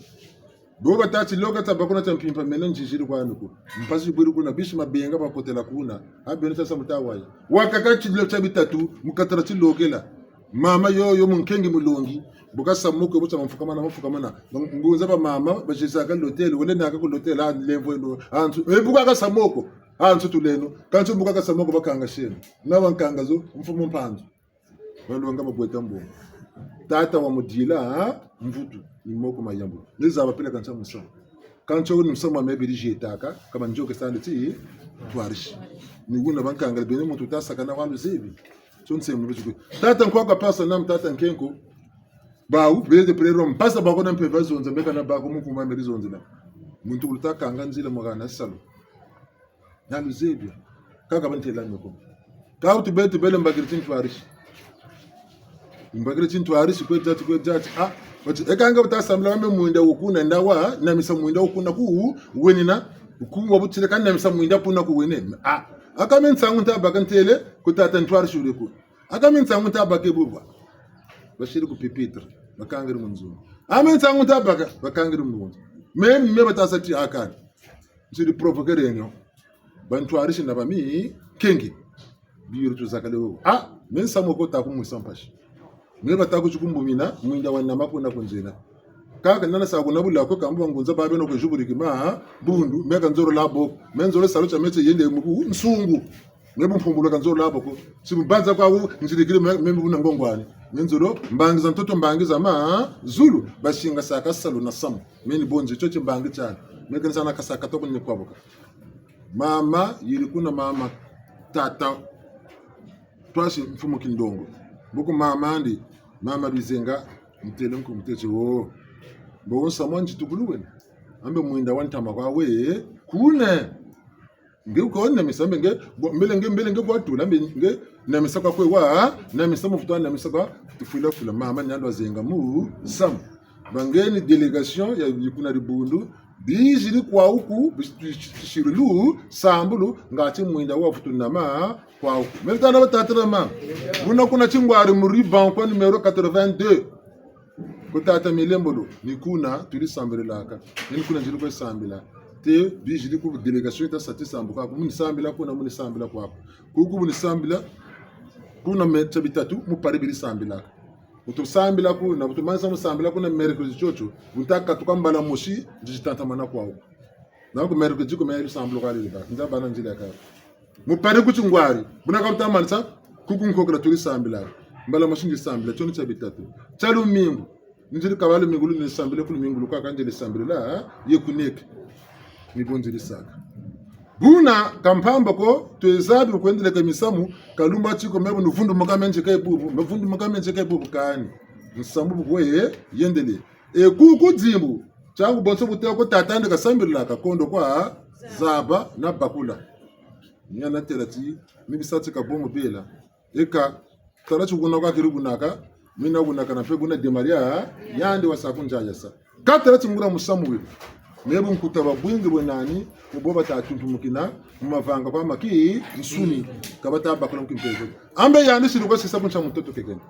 Bo bata tiloka tabâ kuna tia mpimpa meno nziziri kwani ko. Mpasi bwiri kuna bisi mabenga bakotela kuna. A beno sasa mutawayi. Wakaka tilokela tia bitatu, mu katala tilokela. Mama yoyo munkengi mulongi. Bu kasamoko, bu tia mafukamana, mafukamana. Ngunza ba mama, bazizaka l'hôtel, wele naka ku l'hôtel, a lemvo eno, antu. E bu kaka samoko, antu tuleno. Kansi bu kaka samoko bakanga sieno. Na bankanga zo, mfumu Mpanzu. Balonga babweta mbongo. Tata wa mudila, ha? Mvutu, ni moko mayambu. Ni zaba pila kansa musamu. Kansa wo ni musamu wa mebiri jetaka, kama njoke sande ti, twarisi. Ni wuna bankangala beno muntu tasakana wa luzebi. So nse mu luzuku. Tata Nkwakwa pasa na tata Nkenko. Bawu, beze prero, mpasa bako na mpeve zonza, meka na bako mu kuma meri zonza na. Muntu kuluta kanga nzila mwa hana salu. Na luzebi. Kaka bantela meko. Ka wutu beto bele mbakiri tintwarisi. Mbakiri tintwarisi kwe diati, kwe diati. Ah, bati, e kanga buta sambila wambe mwinda wukuna ndawa, namisa mwinda wukuna ku wenina, wukumwa butile ka namisa mwinda kuna ku wene. Ah, a ka me nsangu nta baka ntele, ku tata ntwarisi wule ku. A ka me nsangu nta baka bubwa. Basiri ku pupitre, bakangiri mu nzungu. A me nsangu nta baka, bakangiri mu nzungu. Me, me bata sa ti a kani. Nsiri provoquer réunion. Bantwarisi na bami, kengi. Biro tuzakale wo. Ah, me nsamu ko ta kumwisa mpasi. Me bata ku tikumbumina, mwinda wa nama kuna kunzela. Kaka nana sa kuna bula ko kambu bangunza babeno ko juburiki ma, bundu, me ka nzolo labo, me nzolo salu tia mete yende mu ku, nsungu. Me bu mpumbulu ka nzolo labo ko. Si bu banza kwa wu, nzirikiri me, me bu na ngongwani. Me nzolo, mbangi za ntoto, mbangi za ma, zulu, basinga saka salu na samu. Me ni bonzi, tio timbangi tiani. Me keni sana kasaka toko ni kwabuka. Mama, yiri kuna mama, tata. Twasi mfumu Kindongo. Buku mama andi, mama Bizenga, ntele nku mutete wo. Bo wonsa mwa nti tukulu wene. Ambe mwinda wa ntama kwa we, kune. Nge ko namisa mbe nge, bo, mbele nge, mbele nge kwa tula mbe nge, namisa kwa kwe wa, namisa mu futa, namisa kwa tufwila fwila, mama ni ando azenga musamu. Ba nge ni délégation ya, ya kuna dibundu, biziri kwa wuku, bis-, bis-, bisiri lusambulu, ngati mwinda wa vutu nama kwa wuku. Mele tala batata na mama. Buna kuna Tingwari mu rue Bankwa numéro quatre-vingt-deux. Ku tata Milembolo, ni kuna tweri sambililaka. Ni kuna nziri kwe sambila. Te biziri ku délégation yita sa ti sambu kwaku. Mu ni sambila kuna, mu ni sambila kwaku. Kuku mu ni sambila, kuna me-, tia bitatu, mu pari beri sambilaka. Bu tusambila kuna, bu tumanisa mu sambila kuna mercredi tiotio, bu nta katuka mbala mosi, nziri tatamana kwaku. Na ku mercredi ku me lusambulu kwa lili ba. Nza bana nzila ya kaka. Mu pari ku Tingwari, buna ka bu tamanisa, kuku nkokela tweri sambila. Mbala mosi nziri sambila, tio ni tia bitatu. Tia lumingu, nziri kaba lumingu lu ni sambila, ku lumingu lu kaka nziri sambila, ha? Ye kuneke. Ni bo nziri saka. Buna ka mpamba ko, twezabi kwendeleka misamu, ka lumbu ti ko me bu nuvundumuka me nzeka bubu, me vundumuka me nzeka bubu kani. Nsamu bu kwe yendele. E kuku dimbu, tiangu bonso bu teko tata andi kasambililaka kondo kwa zaba na bakula. Ni yana têla ti, mi bisa ti ka bongo bela. Eka, tala ti kuna kwa keri kunaka, mina kunaka na mpe kuna demaria, yandi wasa ku nza ya sa. Ka tala ti ngula musamu we. Me bu nkuta babwingi bwe nani, ku bo bata tuntumukina, mu mavanga kwa maki, nsuni, ka bata bakula mu kimpeve. Ambe yandi siri kwa sisa ku nsa mutoto kekeni.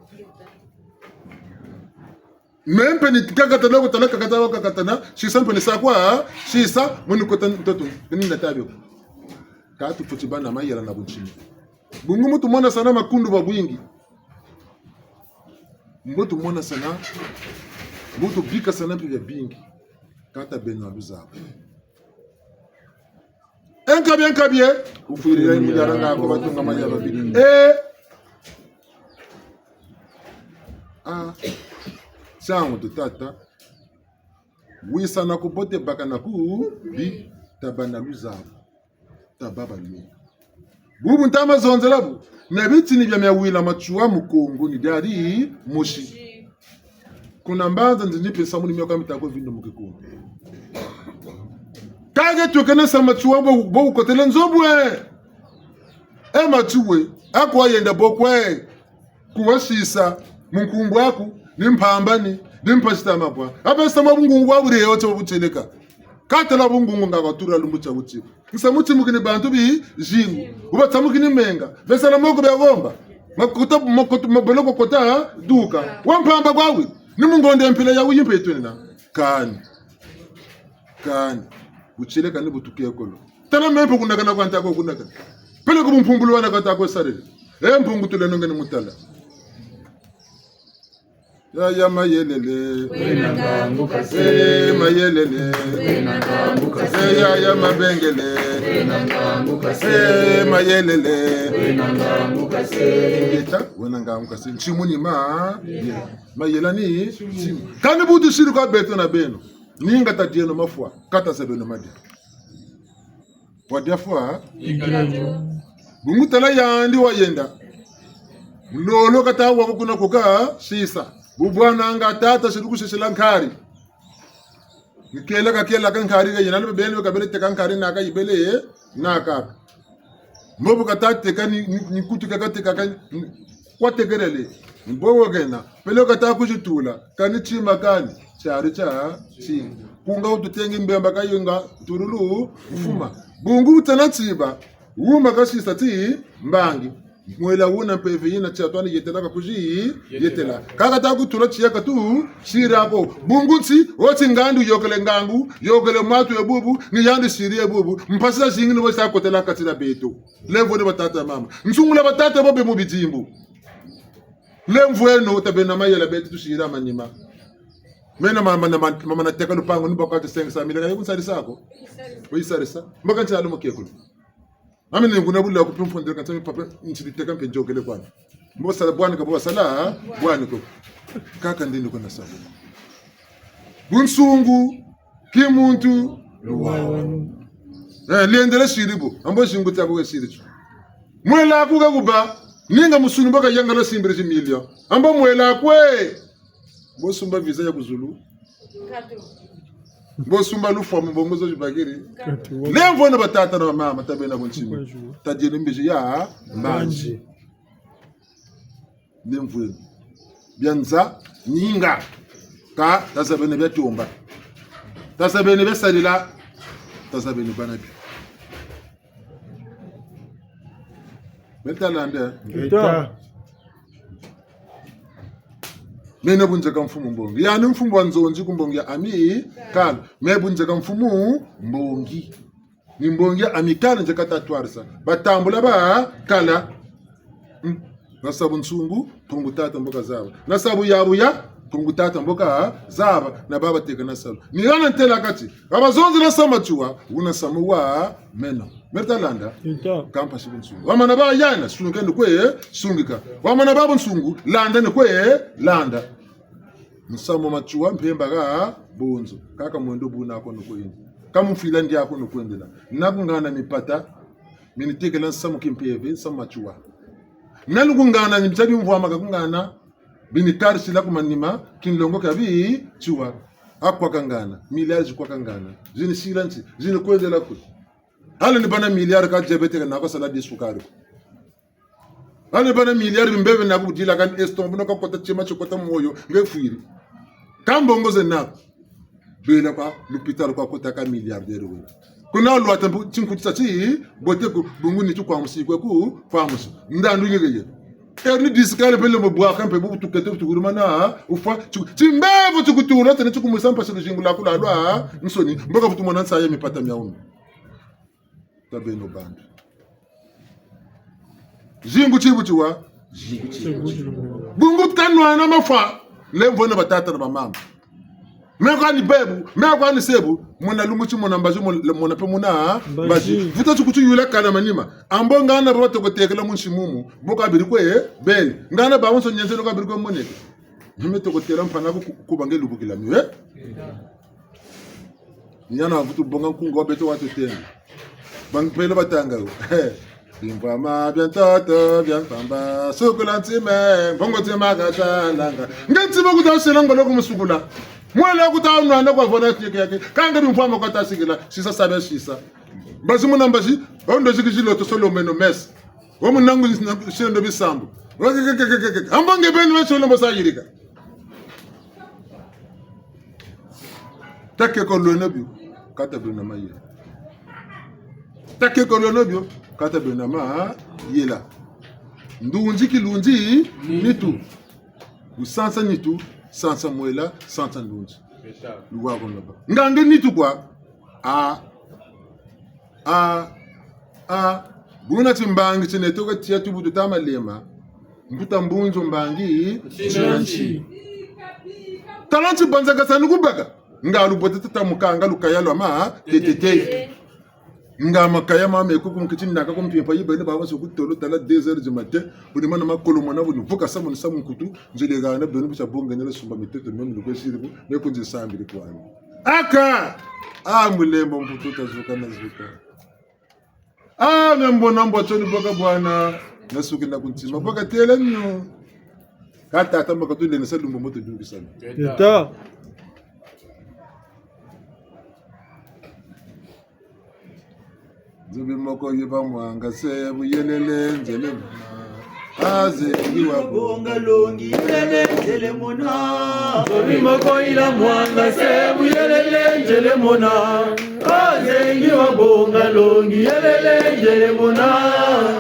Me mpe ni kakatana ko tala kakatana ko kakatana, sisa mpe ni sa kwa, sisa, mu ni kota ntoto, ni na tabio. Ka tufweti bâ na mayela na buntsimi. Bungu mu tumonasana makundu babwingi. Mu tumonasana, mu tubikasana mpe biabingi. Ka tabeno na luzabu. E nkabie, e nkabie, wufwirila yi mudiara nga ko batunga manya babiri. E. Ah. Tiangu tu tata. Wisana ku bote, bakana ku bi, tabâ na luzabu. Tabâ balungi. Bubu ntama zonzela bu, na bitini bia miawila Matsoua mu Kongo ni diadi mosi. Kuna mbanza nzinzi mpe nsamu ni mioka mitako vindu mu kikundu. Kage tukene sa Matsoua bo, bo wukotele nzo bwe. E Matsoua, aku wayenda bo kwe. Ku wasisa, mu nkumbu aku, ni mpamba ni, ni mpasi ta mabwa. Abe sa ma bungungu bwa buri yo tio butieleka. Ka tala bungungu nga kwa tula lumbu tia wuti. Nsa muti mukini bantu bizingu. Wuba tsamukini menga. Besala moko bia womba. Makuta, makuta, maboloko kota, duka. Wa mpamba kwa wi. Ni mu ngonde mpila ya wuyi mpe twena. Kani. Kani. Butieleka ni butuke kolo. Tala me mpe kunakana kwa ntako kunakana. Peleko bumpumbulu wana kwa ntako sarele. E Mpungu tuleno nge ni mutala. Yaya mayelele. Wena ngangu kase. E mayelele. Wena ngangu kase. E yaya mabengele. Wena ngangu kase. E mayelele. Wena ngangu kase. Ingeta, wena ngangu kase. Ntsimu ni ma. Mayela ni ntsimu. Kani bu tusiri kwa beto na beno. Ninga tadieno mafwa, ka tazabeno madia. Wadia fwa? Ikala ndio. Bungu tala yandi wayenda. Lolo kata wa kuna kuka sisa. Bu bwana nga tata siri kusisila nkari. Ni kela kakela ka nkari ka yena, beno kabele teka nkari naka yibele naka. Mbo bu kata teka ni, ni, ni kutu kaka teka ka, ni, kwa tekelele. Mbo wo kena. Peleko kata kuzitula. Kani tima kani. Tiari tia, tima. Kunga wututengi mbemba kayinga, ntululu, mfuma. Bungu tena tiba. Wuma kasisa ti, mbangi. Mwela wuna mpeve yina tia twani yetela ka kuzi, yetela. Kaka ta kutula tia katu, sira ko. Bungu nti, oti ngandu yokele ngangu, yokele matu ya bubu, ni yandi siri ya bubu. Mpasi zazingi ni wesa kotela kati dia beto. Lemvo ni batata mama. Nsungula batata bobe mu bidimbu. Lemvweno, tabeno na mayela beto tusira manima. Meno mama na, mama, mama nateka lupangu ni bakati cinq cent mille, kaya kunsarisa ko. Kuyisarisa. Mbaka nti alu mukekulu. Mami ni nguna bula kupi mfondele kansa mi papa ntiri teka mpe nzokele kwani. Mbo sala bwani ka bo sala, bwani ko. Kaka ndini ko na sala. Bunsungu, kimuntu, luwawanu. Eh, lendele siri bo. Ambo zingu tia bo siri tio. Mwela ku ka kuba, ninga musunu mbo kayangala simbiri zi million. Ambo mwela kwe. Mbo sumba visa ya ku zulu. Mbo sumba lufwa mu mbongo zo zibakiri. Lemvweno batata na bamama, tabeno buntsimi. Tadieno mbizi ya mbanzi. Lemvweno. Bia nza, ninga. Kâ, tazabeno bia tomba. Tazabeno bia sarila. Tazabeno bana bio. Meta landa. Ngeta. Meno bu nzeka mfumu mbongi. Yandi mfumu wa nzonzi ku mbongi ya Amicale. Me bu nzeka mfumu mbongi. Ni mbongi ya Amicale nzeka tatwarisa. Batambula bakala. Hmm. Nasa bunsungu, Mpungu Tata mbo kazaba. Nasa buyabuya, Mpungu Tata mbo kazaba. Na baba teka na salu. Ni hana ntela kati. Baba zonzi nasa Matsoua, wuna samu wa meno. Meta landa. Nta. Kampa si bunsungu. Wamana ba yana, sungika ni kwe, sungika. Wamana ba bunsungu, landa ni kwe, landa. Musamu Matsoua mpemba ka bonzo. Kaka mwendo buna ko ni kwenda. Ka mufila ndia ko ni kwendela. Na kungana mipata, mini tekela nsamu kimpeve, nsamu Matsoua. Na lukungana ni mitabi mvwama ka kungana, bini karisila ku manima, kinlongo kia Bitsoua. Akwa kangana, milliards kwa kangana. Zini sila nti, zini kwendela kwe. Hale ni bana milliards ka diabète ka nako sala disukari. Hale bana milliards bimbebe nako budila kani estomac, buna kakota tima tikota moyo, nge fwiri. Ka mbongo zena ko. Bela kwa, l'hôpital kwa kota ka milliardaire wena. Kuna lwata mbu, tinkuti sa ti, bote ku, bungu ni tu kwa musi kwe ku, kwa musi. Ndandu yegeye. Hernie discale pele mo bwaka mpe bubu tukete tukuru mana, ufwa, tu, timbevo tukutula, tene tukumusa mpasi luzingu lwaku lwa, nsoni, mbo ka vutu mona nsayi mipata mia umi. Tabeno bantu. Zingu tibu tiwa. Zingu tibu tiwa. Bungu kanwana mafwa. Lemvweno batata na bamama. Me kwani bebu, me kwani sebu, mona lumbu ti mona mbazi, mona, mona mpe mona mbazi. Mbazi. Vuta ti kutiyula kala manima. Ambo ngana baba toko tekela mu nsi mumu, bo kabiri kwe beni. Ngana bawonso nyenze no kabiri kwe moneke. Mimi toko tela mpana ku, ku, kubange lubukila miwe. Ni yana wavutu bonga nkunga wa beto watu tena. Bang pele batanga yo. Bimvwama bia ntoto, bia mpamba, sukula ntima, mbongo ntima katalanga. Nge ntima kuta sila ngolo kumusukula. Mwela kuta nwana kwa vona tieke yake. Kanga bimvwama kwa tasikila, sisa sabe sisa. Mbazi muna mbazi, ondo ziki ziloto solo meno mesa. Wa munangu sendo bisambu. Wa ke, ke, ke. Ambo nge beni wa solo mbo sa yirika. Take ko lwena bio, kata bena mayela. Take ko lwena bio, kata bena mayela. Ndunzi kilunzi, nitu. Wusansa nitu, sansa mwela, sansa ndunzi. Luwa ko naba. Ngange nitu kwa, a, a, a, buna timbangi tineto ka tia tubutu ta malema. Mbuta mbunzu mbangi. Ntina nti. Tala nti banza kasani kubaka. Nga lubote tata mukanga lukaya lwa ma, tetete. Nga makaya ma meku ku nkiti naka ku mpimpa yi bene baba so ku tolo tala deux heures du matin. Buni mana makolo mona buni vuka samu ni samu nkutu. Nzile gana bene busa bonga nela sumba mitoto meme lukwe siri bu. Meku nzi sambili kwani. Aka! Ah, mulembo mputu tazuka na zuka. Ah, me mbona mbwa tsoni baka bwana. Nasukina ku ntima. Baka tela nyo. Ka tata maka tu lene sa lumbu moto dukisana. Teta. Nzobi moko yiba mwanga se buyelele nzele mona. Aze yiwa bonga longi yelele nzele mona. Nzobi moko yila mwanga se buyelele nzele mona. Aze yiwa bonga longi yelele nzele mona.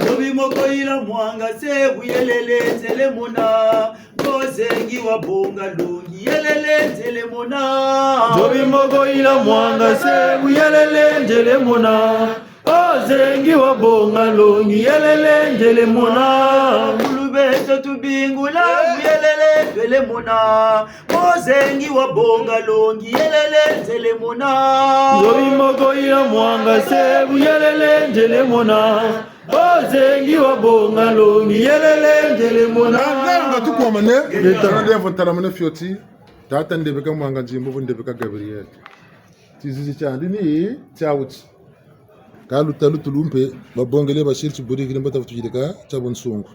Nzobi moko yila mwanga se buyelele nzele mona. Ozengi wa bonga longi yelele nzele mona. Nzobi moko yila mwanga se buyelele nzele mona. Ozengi wa bonga longi yelele nzele mona. Ngulu beto tubingula buyelele nzele mona. Ozengi wa bonga longi yelele nzele mona. Nzobi moko yila mwanga se buyelele nzele mona. Ozengi wa bonga longi yelele nzele mona. Nga, nga tukwamane. Leta. Nga ndevo ntalamane fioti. Tata Ndebeka Mwanga Nzimbu, Ndebeka Gabriel. Tizizi tiandi ni tiawuti. Ka luta lutulu mpe, babongele basiri tiburi kile mbata vutu yirika tia bunsungu.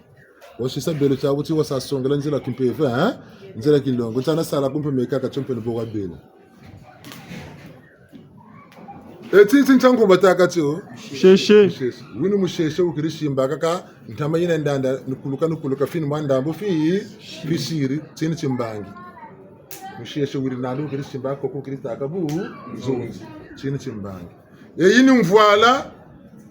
Wasisa belo tiawuti wasa songela nzila kimpeve, hein? Nzila kinlongo. Ntana sala kumpe mekaka tio mpe ni bo wabela. E titi ntia nkuba batâka tio? Musheshe. Musheshe. Wuni musheshe wukiri simbaka ka ntama yina ndanda, nukuluka, nukuluka, fini mwa ndambu fi, fisiri, tini timbangi. Musheshe wiri nandi wukiri simbaka, koko wukiri tâka bu, nzonzi, tini timbangi. E yini mvwala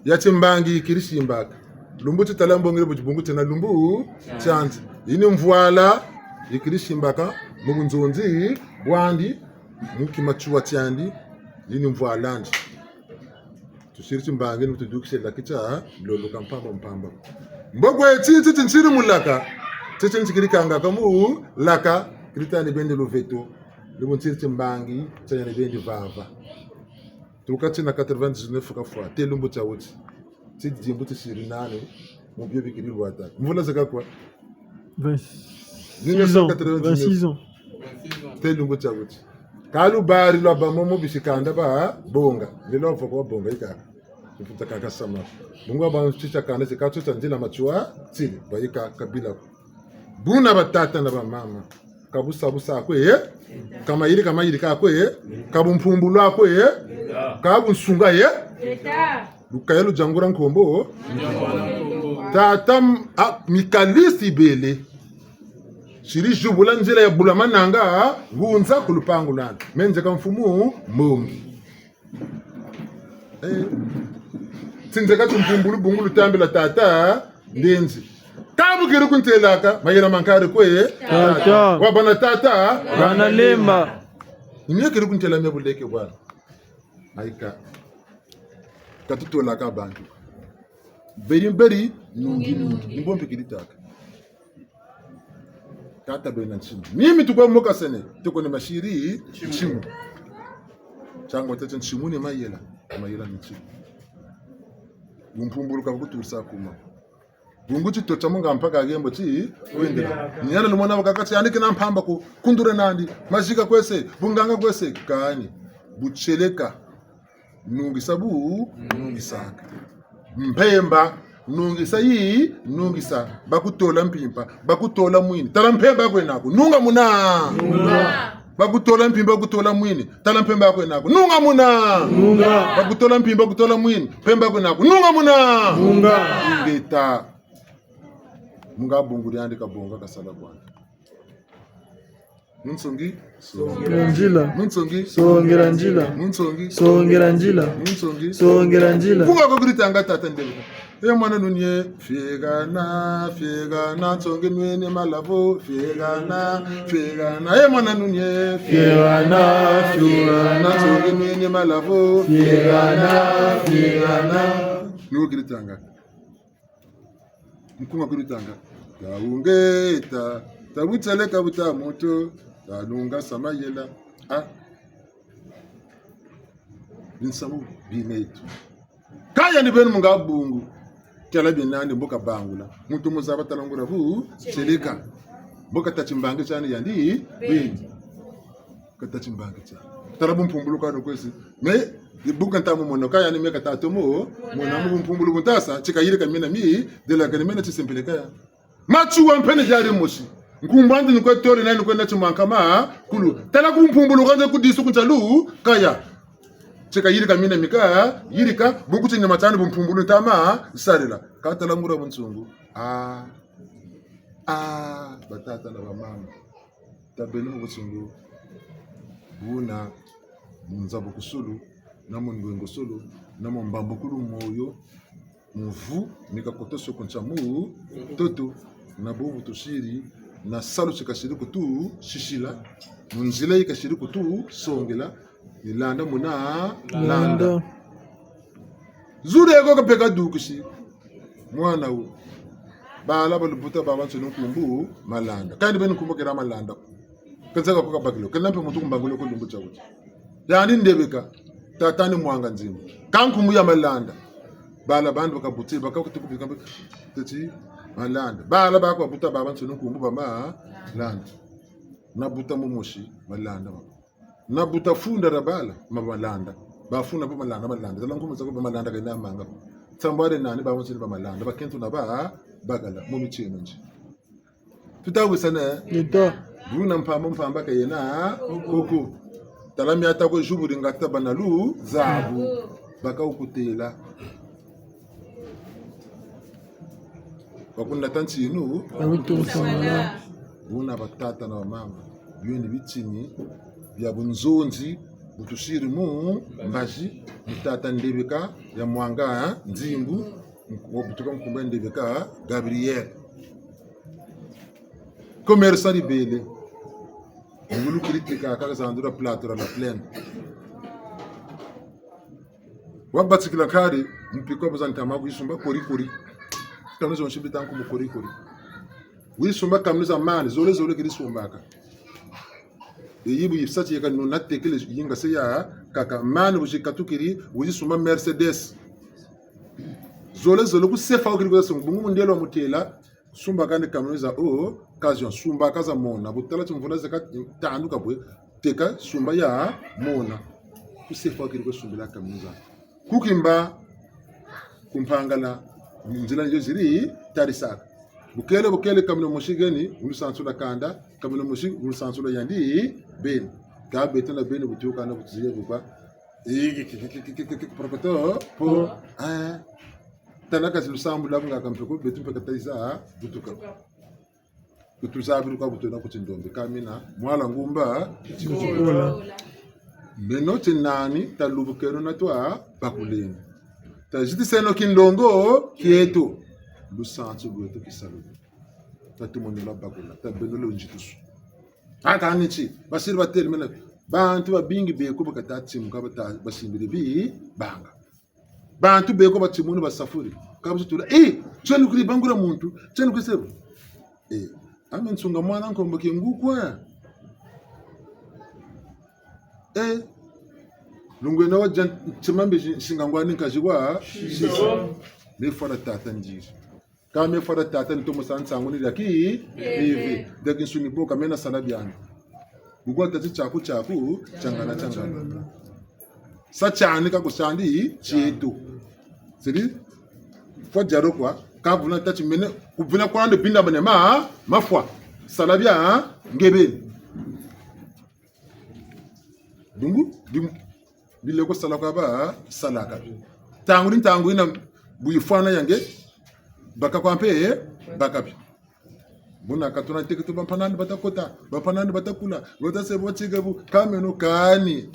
ya timbangi yikiri simbaka. Lumbu ti tala mbongele bu tibungu tiena lumbu tiandi. Yini mvwala yikiri simbaka mu bunzonzi bwandi, mu kimatsuwa tiandi, yini mvwala'andi. Tusiri timbangi ni tudukisela kitia, lolo ka mpamba mpamba. Mboko e titi tinsiri mu laka, titi ntikiri kangaka mu laka, kiri tani bendi luveto, ni bu nsiri timbangi, tiani bendi vava. Tuka tina quatre-vingt-dix-neuf kafwa, te lumbu tia wuti. Ti dimbu tisiri nani, mu bio bikiri lwata. Mvula zeka kwa? Vingt-six ans. Mille neuf cent quatre-vingt-dix-neuf. Vingt-six ans. Te lumbu tia wuti. Ka lubari lwa bamomo bisi kanda babonga. Lelo bavoko babonga yika. Kifuta kaka sama. Bungu ba nsisa kanda si katso tia nzila matsuwa, tiri, bayika kabila ko. Buna batata na bamama. Ka busa busa ko e, ka mayirika mayirika ko e, ka bumpumbulu ko e, ka bunsunga e. Lukaya ludiangula nkombo. Tata m-, a, Mikalisi bele. Siri zibula nzila ya bula mananga, ngunza ku lupangu lwandi. Me nzeka mfumu mbongi. Eh. Ti nzeka timpumbulu bungu lutambila tata, ndenzi. Ka bu keri kuntelaka, mayela mankari kwe, eh? Tata. Wabâ na tata, bâ na lemba. Ni mie keri kuntela mie buleke bwana. Ayika. Ka tutolaka bantu. Beri, beri, nungi, nungi. Ni bo mpe keri tâka. Tata bena ntimu. Ni mi tukwe mokasene, tuko ni masiri, ntimu. Tiangu tete ntimu ni mayela, mayela ni ntimu. Bumpumbulu ka bukutusa kuma. Bungu tito tia munga mpaka yembo ti, wendela. Ni yandi lumona wakaka ti yandi kena mpamba ku, kundura nandi, mazika kwe se, bunganga kwe se, kani, butieleka. Nungisa bu, nungisaka. Mpemba, nungisa yi, nungisa. Bakutola mpimpa, bakutola mwini. Tala mpemba kwe naku. Nunga muna. Nunga. Bakutola mpimpa, bakutola mwini. Tala mpemba kwe naku. Nunga muna. Nunga. Bakutola mpimpa, bakutola mwini. Mpemba kwe naku. Nunga muna. Nunga. Ingeta. Munga bungu diandi kabonga kasala kwandi. Munsongi? Songela nzila. Munsongi? Songela nzila. Munsongi? Songela nzila. Munsongi? Songela nzila. Kunga ko kuri tanga tata ndebe. E mwana nunie, fiegana, fiegana, nsongi nwene malavo, fiegana, fiegana. E mwana nunie, fiegana, fiegana, nsongi nwene malavo, fiegana, fiegana. Ni wo kuri tanga. Nkunga kuri tanga. Taungeta, tabutieleka buta muntu, tanunga sa mayela. Ah. Binsamu bineto. Kaya ni beno munga bungu. Tiala binandi mbo kabangula. Muntu muzaba talangula bu, tieleka. Mbo kata timbangi tiandi yandi, beni. Kata timbangi tia. Tala bumpumbulu kani kwe si. Me, bu kanta mu mono kaya ni me kata tomo, mona mu bumpumbulu bu ntasa, ti kayirika mina mi, delakani mena tisempele kaya. Matsuwa mpe ni diari mosi. Nkumbu'andi ni kwe tole na ni kwe na timwankama, kulu. Tala ku bumpumbulu kani ku disu ku ntalu, kaya. Ti kayirika mina mi kayirika, bu kuti ni matiani bumpumbulu ntama, sarila. Ka talangula bunsungu. Ah. Ah, batata na bamama. Tabeno mu busungu, buna mu nzabukusulu, na mu ngwengosolo, na mu mbambukulu moyo, muvu, mi kakotoso ku ntia mutoto, na bubu tusiri, na salu ti kasiri kutusisila, mu nzila yi kasiri kutusongela, ni landa muna landa. Landa. Zulu eko kapeka dukisi. Mwana wu. Bala balubuta babansoni nkumbu Malanda. Kani beni nkumbu keri Malanda. Kanzaka ko kabakilo. Kena mpe muntu kumbangula ko lumbu tia wuti. Yandi ndebeka. Tata ni Mwanga Nzimbu. Ka nkumbu ya Malanda. Bala bandi bakabuti, bakakuti kubika mpe teti Malanda. Bala baku babuta babansoni nkumbu ba Malanda. Nabuta mumosi Malanda. Nabuta funda dia bala, ma Malanda. Bafunda ba Malanda, Malanda. Tala nkumbu zako ba Malanda kena manga. Nsambwadi nani babansoni ba Malanda. Bakento na ba, bakala, mu mitieno nzi. Tuta wisana? Nita. Buna mpamba mpamba kayena, koko. Tala miata ko ziburi ngatu ta bâ na luzabu. Baka wukutêla. Bakunata ntinu. Bakutusa mwana. Buna batata na bamama. Bio ni bitini bia bunzonzi butusiri mu mbazi, mu tata Ndebeka ya Mwanga Nzimbu, wabutuka nkumbu ya Ndebeka Gabriel. Commerçant dibele. Ngulu kiri tika kaka zandula plateau la Plaine. Wabatikila kari, mpiko buza ntama kuyisumba kori-kori. Kamion zo nsi bita nkumbu kori-kori. Wuyisumba kamion za mani, zole-zole keri sumbaka. E yi bu yifisa ti yeka nuna tekele yinga se ya kaka mani bu zikatukiri, wuyisumba Mercedes. Zole-zole ku sefa wukiri kwe sumba, bungu mundele wamutêla, sumba kandi kamion za occasion, sumba ka za mona, bu tala ti mvula zeka tanduka bwe, teka sumba ya mona. Ku sefa wukiri kwe sumbila kamion za. Ku Kimba, ku Mpangala, nzila nzo zeri tarisaka. Bukele, bukele kamion mosi geni, wulusansula kanda, kamion mosi, wulusansula yandi beni. Ka beto na beni butuka na butuziye bukwa. Iki, ki, ki, prokoto, po, eh. Tala kasi lusambulu lwaku nga ka mpe ko, beto mpe ka tayiza butuka. Ku tuzabiri kwa bu twena ku tindombe, kamina, mwala ngumba, tikula. Meno ti nani, talubukeno na twabakuleno. Tazitiseno kindongo kieto. Lusansu lweto kisalu. Tatumonela bakula, tabeno lo nzitusu. Aka ni ti, basiri batêle mena, bantu babingi beko bakata timuka bata basimbiri bi banga. Bantu beko batimuni basafuri. Ka bu tutula, eh, tienu kuri bangula muntu, tienu kuri sebo. Eh, ame nsunga mwana nkombo ke ngukwa. Eh, lungwena wa jan-, tima mbi si-, singa ngwani nkazi wa, sisa. Sisa. Me fwa dia tata ndiri. Ka me fwa dia tata ni tomo sa nsangu ni dia ki, privé. Dia kinsuni bo ka mena sala biani. Bukwa tati tiaku tiaku, tiangana tiangana. Sa tiani ka ku sandi, tieto. Seri, fwa diaro kwa, ka vuna tati mene, ku vuna kwandi binda bane ma, mafwa. Sala bia, nge beni. Bungu, bi-, bileko sala kwa ba, salaka. Ntangu ni ntangu yina bu yifwana ya nge, baka kwa mpe, baka bi. Buna ka tuna nteke tu bampanani bata kota, bampanani bata kula, bata se bo tiga bu, kameno kani.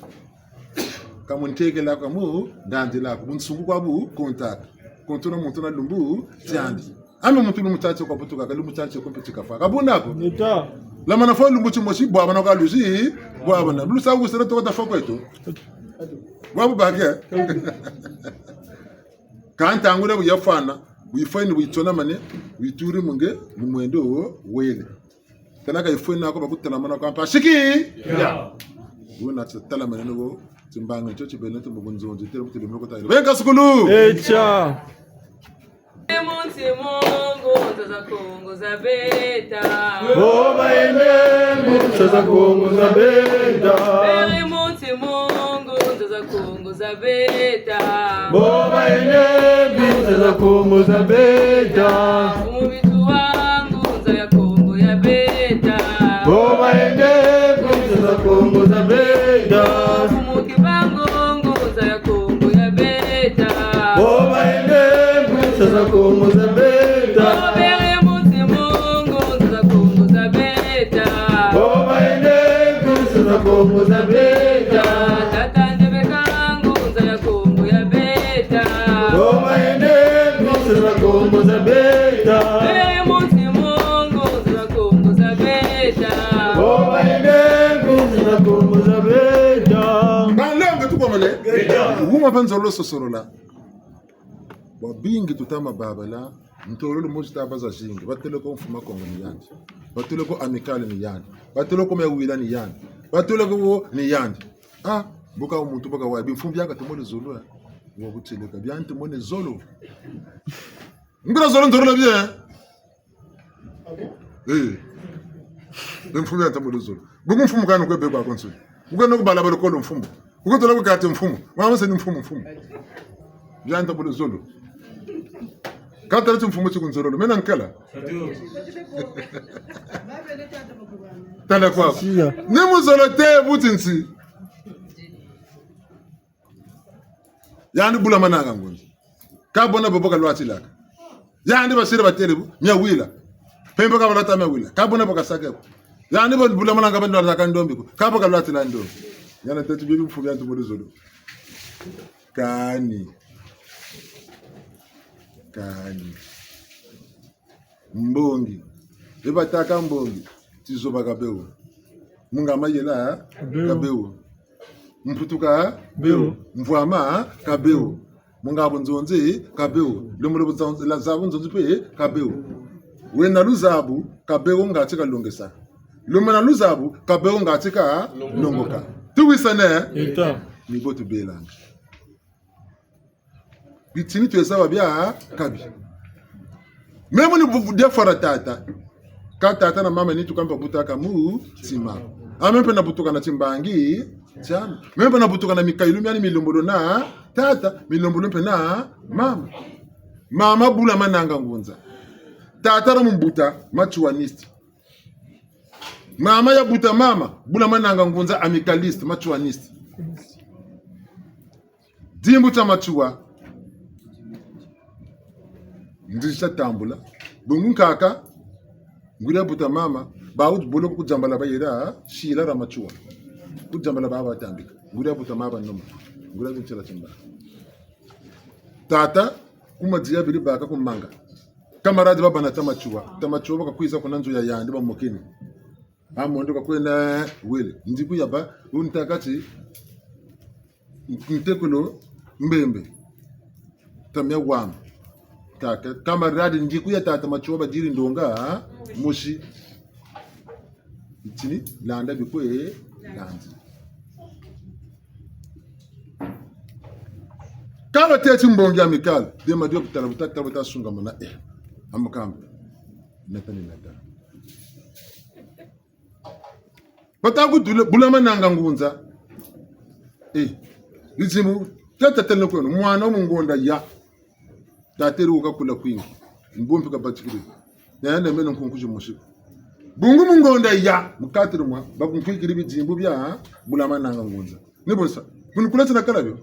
Ka mu ntekela ko, ka mu ndandila ko, bunsungu kwa bu kontaka. Kontona muntu na lumbu tiandi. Ame muntu lumbu tiandi kwa butuka, ka lumbu tiandi ko mpe ti kafwa. Ka buna ko? Nita. Lamana fwa lumbu timosi, bwabana kwa luzi, bwabana. Lusa wusela toko ta fwa kweto. Bwabu bake. Ka ntangu dia bu yafwana, bu yifweni, bu yitonamane, bu yituri mu nge, ni mwendo wo wele. Tala ka yifweni nako bakutelamana kwa mpa. Siki! Ya. Buna titalamane no, timbangi tio tibele tu mu bunzonzi, tele mu tele mu kota. Benga sukulu! Echa! Bere mu nsi mu ngunza za Kongo za beta. Bo bayende, ngunza za Kongo za beta. Bere mu nsi mu ngunza za Kongo za beta. Bo bayende, ngunza za Kongo za beta. Mu bitu wa ngunza ya Kongo ya beta. Bo bayende, ngunza za Kongo za beta. Mu Kibangu ngunza ya Kongo ya beta. Bo bayende, ngunza za Kongo za beta. Bo bere mu nsi mu ngunza za Kongo za beta. Bo bayende, ngunza za Kongo za beta. Tata Ndebeka ngunza ya Kongo ya beta. Bo bayende, ngunza za Kongo za beta. Bere mu nsi mu ngunza za Kongo za beta. Bo bayende, ngunza za Kongo za beta. Banlongo tukomele. Beta. Wuma pa nzolo sosolola. Babingi tuta ma babala, ntololo mosi ta baza zingi. Batêle ko Mfumu a Kongo ni yandi. Batêle ko Amicale ni yandi. Batêle ko Mewila ni yandi. Batêle ko ni yandi. Ah, bu ka muntu bu ka wa, bimfumu biaka tumone zolo, eh. Wa butêle ka, bia ntumone zolo. Ngura zolo nzolo na bien. Eh. Ni mfumu ya ntambo luzolo. Bungu mfumu kani kwe beko akonso. Uka no kubala balo kolo mfumu. Uka tola kukati mfumu. Mama se ni mfumu, mfumu. Ya ntambo luzolo. Katala ti mfumu ti kunzololo. Mena nkala. Tala kwa. Siya. Ni muzolo te buti nsi. Yandi Bula Mananga Ngunza. Ka bwena bo bo kalwatilaka. Yandi basiri batêle bu, miawila. Mpemba ka balwata miawila. Ka bwena bo kasaka bo. Yandi bo Bula Mananga balwataka ndombi ko. Ka bo kalwatila ndombi. Yandi tâ ti bio bifu bia ntu mu luzolo. Kani. Kani. Mbongi. E batâka mbongi. Tizoba ka bê wo. Munga mayela ka bê wo. Mputuka ka bê wo. Mvwama ka bê wo. Munga bunzonzi ka bê wo. Lumbu lu bunzonzi, la zabu nzonzi mpe ka bê wo. Wena luzabu ka bê wo ngatu kalongesa. Lumbu na luzabu ka bê wo ngatu kalongoka. Tuwisane? Eta. Ni bo tubelanga. Bitini twe zaba bia kabi. Meno ni bu-, dia fwara tata. Ka tata na mama ni tuka mpe butaka mutima. A meno mpe nabutuka na timbangi tiami. Meno mpe nabutuka na mikayulu miani milombolo na tata, milombolo mpe na mama. Mama Bula Mananga Ngunza. Tata na mbuta, Matsouaniste. Mama ya buta mama, Bula Mananga Ngunza, amicaliste, Matsouaniste. Dimbu tia Matsoua. Ndizi tia tambula. Bungu nkaka, nguri ya buta mama, bawu boloko ku diambala bayela, sila dia Matsoua. Ku diambala ba batambika. Nguri ya buta mama banoma. Nguri ya bintela timba. Tata, ku madiya beri baka ku manga. Camarade babâ na tata Matsoua. Tata Matsoua bakakwiza kuna nzo ya yandi bamokene. A mondo kakwenda wele. Ndiku yabâ, wuntâka ti, ntekolo Mbembe. Tamia wama. Kaka, camarade ndiku ya tata Matsoua badiri ndonga, mosi. Bitini, landa bikwe, landi. Ka batêle ti mbongi amicale, dema dio kutala buta, tala buta sungamana, eh. Amakamba. Nata ni nata. Bata kutula, Bula Mananga Ngunza. Eh, bizibu, tata tele kweno, mwana wa mu ngonda ya. Tateri wuka kula kwingi. Mbumpi kabatikiri. Na yandi meno nkunku zimosi. Bungu mu ngonda ya, mu kati dia mwa, bakunkwikiri bidimbu bia, Bula Mananga Ngunza. Ni bonso. Kunikula tina kala bio.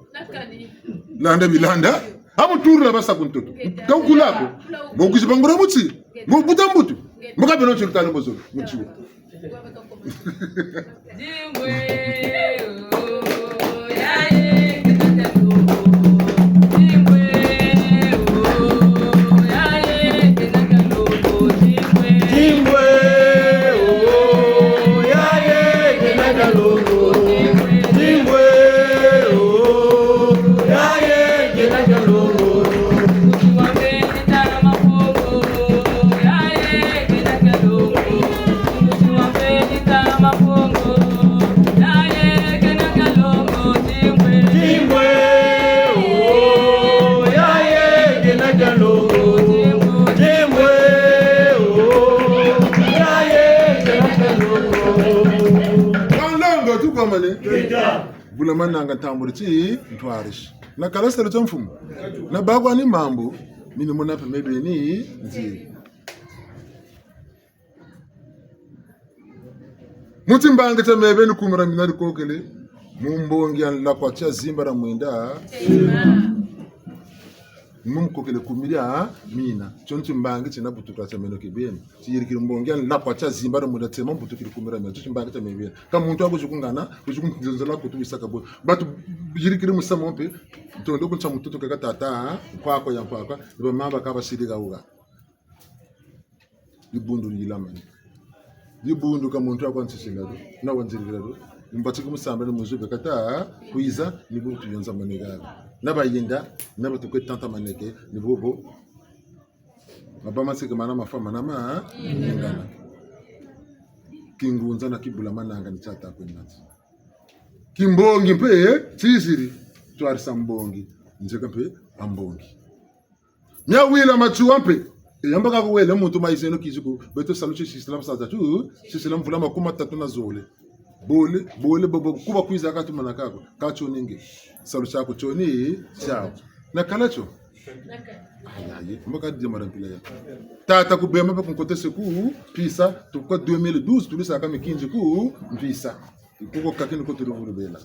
Landa bilanda. Amu turula basa ku ntoto. Ka wukula ko. Mbo kwizi bangura muti. Mbo buta mbutu. Mbo ka beno ntsi lutala mbo zolo. Muti wo. Bula Mananga ntambudi ti ntwarisi. Na kala selo tia mfumu. Na bakwa ni mambu, mini mona mpe mebeni nzi. Mu timbangi tia mebeni kumi dia mina dikokele, mu mbongi ya nlakwa tia zimba dia mwinda. Mu mukokele kumi dia mina. Tio ntimbangi tina butuka tia meno kibeni. Tiyirikiri mbongi ya nlakwa tia zimba dia mwinda tsema mbutukiri kumi dia mina. Tio ntimbangi tia mebeni. Ka muntu wa kuzi kungana, kuzi kunzonzela kutu bisaka bo. Batu yirikiri musamu mpe, ntondo ku ntia mututu kaka tata, nkwakwa ya nkwakwa, ni bamama ka basiri ka wuka. Dibundu dilamani. Dibundu ka muntu wa kwa nsisila do, na wa nzirikila do. Mbatiki musamba ni muzu be kata kwiza, ni bu tuyonza maneka. Na bayinda, na batukwe tanta maneke, ni bobo. Maba maseke mana mafwa mana ma, yingana. Kingunza na Kibula Mananga ni tiata kwe nati. Kimbongi mpe, tiziri, twarisa mbongi, nzeka mpe, a mbongi. Miawila Matsoua mpe. E yamba ka kuwele muntu mayizeno kizi ku, beto salu ti sisila basaza tu, sisila mvula makumi matatu na zole. Bole, bole, bobo, kuba kwiza ka tumana kako, ka tio ningi. Salu tiaku tio ni, tiaku. Na kala tio? Ayi, ayi, mbo ka dia mara mpila ya. Tata Kubemba mpe kunkotese ku, mpisa, tuka deux mille douze, tulisaka mikinzi ku, mpisa. Kuko kakini ko tuli vulu bela.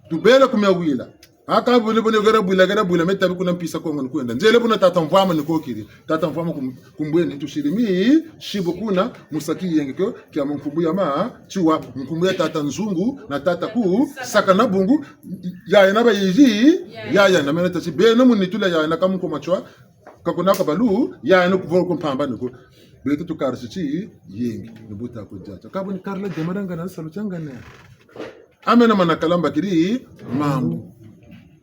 Tubele ku mia wila. Aka buni buni gera bwila, gera bwila, meta bi kuna Mpisa Kongo ni kwenda. Nzele buna tata Mvwama ni kokiri. Tata Mvwama kum-, kumbweni tusiri mi, sibu kuna, musaki yenge kio, kia mu nkumbu ya ma, tiwa, nkumbu ya tata Nzungu, na tata ku, saka na bungu, yaya na bayizi, yaya na mena tati, beno munitula yaya na kamu ko matiwa, ka kuna ka balu, yaya no kuvolo ko mpamba ni ko. Beto tukarisi ti, yenge, ni buta ko diata. Ka buni karila diambu dia ngana, salu tia ngana. Amena mana kalamba kiri mambu.